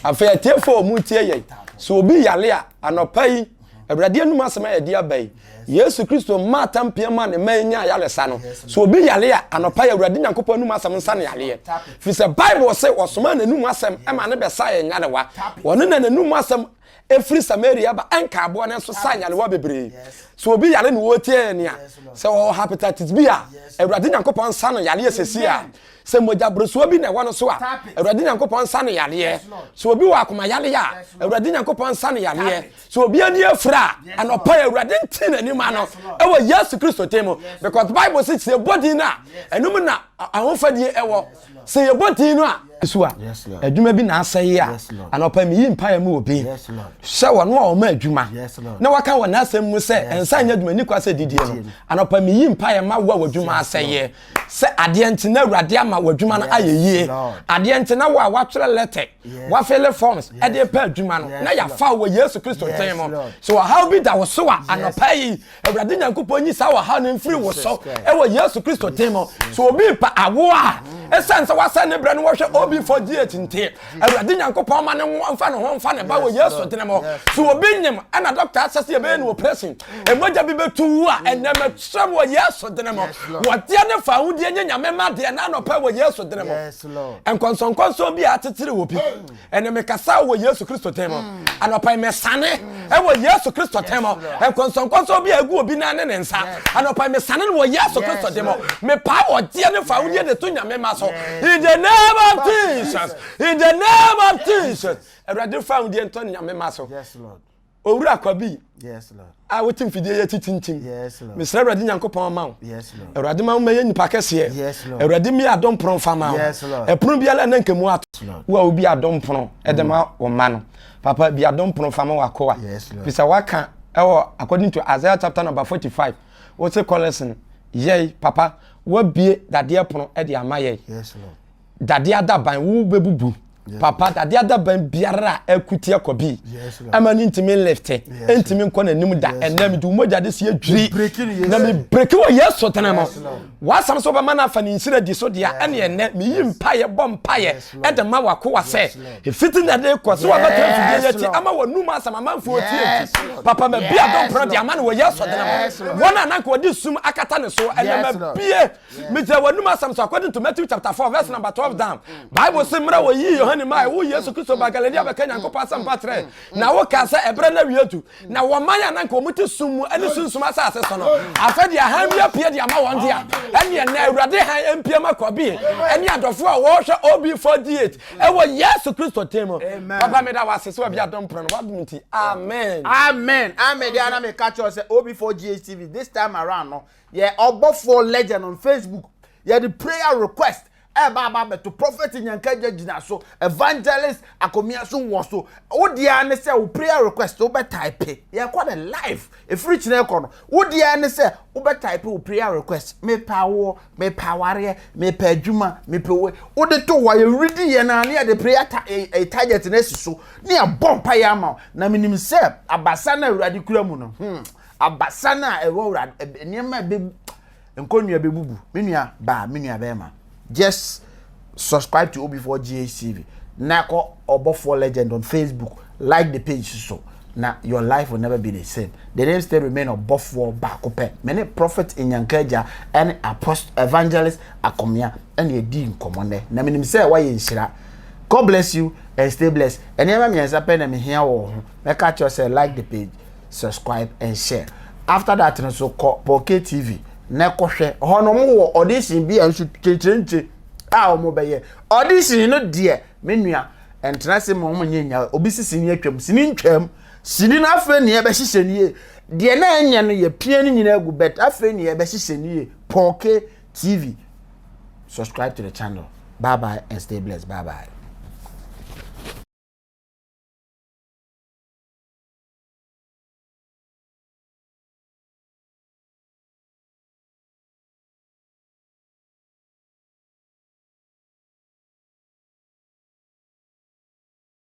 afei atiefo a wɔn tie yɛn so obi yale a anɔpa yi Awurade anum asɛm a yɛde aba yi, Yesu Kristo mma atampeɛ ma ne mma nya ayaresa no. So obi yare a, anɔpa yi Awurade Nyankopɔn anum asɛm nsa no yareɛ. Firi sɛ Bible se ɔsomaa n'anum asɛm ma ne bɛsa yɛn nyarewa. Ɔno na n'anum asɛm ɛfiri Samaria ba ɛnka aboɔ no nso sa nyarewa bebree. So obi yare na ɔretie yɛn a, sɛ ɔwɔ hepatitis B a, Awurade Nyankopɔn nsa no yareɛ sɛsi a. Sɛ mogyaborosoɔ bi na ɛwɔ no so a, Awurade Nyankopɔn nsa no yareɛ. Sɛ obi wɔ akoma yareɛ a, Awurade Nyankopɔn nsa no yareɛ. Sɛ obi ani afira a, anɔpa yi Awurade nte n'anim ano ɛwɔ Yesu Kristo din mu. Because Bible sɛ sɛ yɛbɔ din no a, ɛno mu na ahofadie ɛwɔ. Sɛ yɛbɔ din no a, so a adwuma bi na asɛe a, anɔpa meyi mpaeɛ mu obi sɛ wɔn a wɔma adwuma na waka wɔ n'asɛm mu sɛ nsa nyɛ adwuma ni kwa sɛ didie no. Anɔpa meyi mpaeɛ ma wo a w'adwuma asɛeɛ sɛ adeɛ nti na Awurade ama w'adwuma no ayɛ yie. Adeɛ nti na wo a watwerɛ lɛtɛ wafele forms ɛde pɛ adwuma no na yɛafa wɔ Yesu Kristo din mu. So ɔhaw bi da wo so a anɔpa yi Awurade Nyankopɔn nyi saa ɔhaw no mfiri wo so ɛwɔ Yesu Kristo din mu. So obi pa awo a ɛsiane sɛ wasɛ ne berɛ no wɔhwɛ OB4GH nti Awurade Nyankopɔn ma ne ho mfa ne ho mfa ne ba wɔ Yesu din mu. So obi nyim ɛna dɔkta asɛ sɛ yɛbɛyɛ no operation mogya bi bɛtu wu a ɛnɛ mɛkyerɛ wɔ Yesu din mu. Wɔdeɛ ne fa ahodie nye Nyame ma deɛ na anɔpa wɔ Yesu din mu. Nkɔnsɔnkɔnsɔn bi a akyekyere wɔ bi. Ɛnɛ mekasa wɔ Yesu Kristo din mu. Mm. Anɔpa yi mesane mm. ɛwɔ Yesu Kristo din mu. Nkɔnsɔnkɔnsɔn bi a egu obi nan ne ne nsa. Anɔpa yi mesane no wɔ Yesu Kristo din mu. Mepaa ɔgyeɛ ne fa ahodie de to Nyame ma so. In the name of Jesus. In the name of Jesus. Awurade fa ahodie ntɔ ne Nyame ma so. Owura Kwabi a wote mfidie yɛ titintim. Mesrɛ Awurade Nyankopɔn ma wo. Awurade ma wo mɛyɛ nipa kɛseɛ. Awurade mi adom pono fa ma wo. Ɛpono biara na nka mu ato. Wo a wobi adom pono ɛde ma wo mma no. Papa bi adom pono fa ma wakoa. Bisa waka ɛwɔ according to Isaiah chapter number 45. Wo se kɔlɛsen yɛi papa wabie dadeɛ pono ɛde ama yɛi. Dadeɛ adaban wo bɛbubu papa dadeɛ adaban biara a ɛkuti akɔ bi ɛma ne ntumi lifte ntumi nkɔ n'anim da ɛnɛ mede wo mogya de si adwiri na mebreki wɔ yesu tena mu w'asɛm sɛ wobɛma no afa ne nhyira di so deɛ ɛne ɛnɛ meyi mpaeɛ bɔ mpaeɛ ɛde ma wakowa sɛ ɛfiti na de kɔ sɛ wabɛtena mfidie yɛ akyi ama wɔnum asɛm amanfoɔ tie nti papa mabi adɔmporɔ de ama no wɔ yesu tena mu wɔn a nanka wɔde sum akata ne so ɛnɛ mabie Megyina w'anum asɛm so according to Matthew chapter 4 verse number 12 down. Bible se mmerɛ wɔyii Yohane Yohane mae, wo Yesu Kristo baa Galilea bɛka Nyankopɔn asɛmpa kyerɛɛ, na wokaa sɛ ɛberɛ no awie adu, na wɔman a na anka wɔte sum mu ne sunsum asase so no, afei deɛ hann bi apue de ama wɔn dea. Ɛnneɛ nnɛ Awurade hann mpue ma Kɔbie ne adɔfoɔ a wɔrehwɛ OB4G8 ɛwɔ Yesu Kristo din mu. Papa meda wo ase sɛ wabie adom pono no, w'adom nti. Amen. Amen amen deɛ na meka kyerɛ sɛ OB4GH TV this time around no yɛ ɔbɔfoɔ legend on Facebook yɛde prayer request ɛba aba abɛto prophet nyanka gya gyina so evangelist akomia so wɔ so wo deɛ ne sɛ wo prayer request wobɛ type yɛkɔ ne live ɛfiri kyerɛ kɔ no wo deɛ ne sɛ wobɛ type wo prayer request mepɛ awoɔ mepɛ awareɛ mepɛ adwuma mepɛ wo wode to hɔ yɛredi yɛn a ne yɛde prayer ta eh, eh, target no asi so ne yɛbɔ mpa yɛ ama wo na menim sɛ abasa no awurade kura mu no hmm, abasa no a ɛwɔ awurade nneɛma ɛbɛ Nkonnua bɛbubu. Me nua baa, me nua bɛrima. Just subscribe to Obi4 GHTV. Na kɔ Ɔbɔfoɔ Legend on Facebook. Like the page so. Na your life will never be the same. The name still remain Ɔbɔfoɔ baako pɛ. Me ne Prophet Nyanka Agya ɛne Apostle Evangelist Akomea ɛne ɛdi nkɔmmɔ nɛ. Na menim sɛ woayɛ nhyira. God bless you and stay blessed. Nneɛma mmiɛnsa pɛ na mehia wɔ wo ho. Mɛka kyerɛ sɛ like the page. subscribe and share after that no so kɔ Pɔke TV na kɔhwɛ hɔ no wɔn wɔ audition bi a nso kyenkyerenkye a wɔn bɛyɛ audition no deɛ me nua ɛntena se ma wɔn nyɛ nya obi si sini atwam sini ntwam sini no afei nea ɛbɛhyehyɛ nie deɛ na ɛnyɛ no yɛ pia no nyinaa gu bɛt afei nea ɛbɛhyehyɛ nie Pɔke TV subscribe to the channel bye bye and stay blessed bye bye.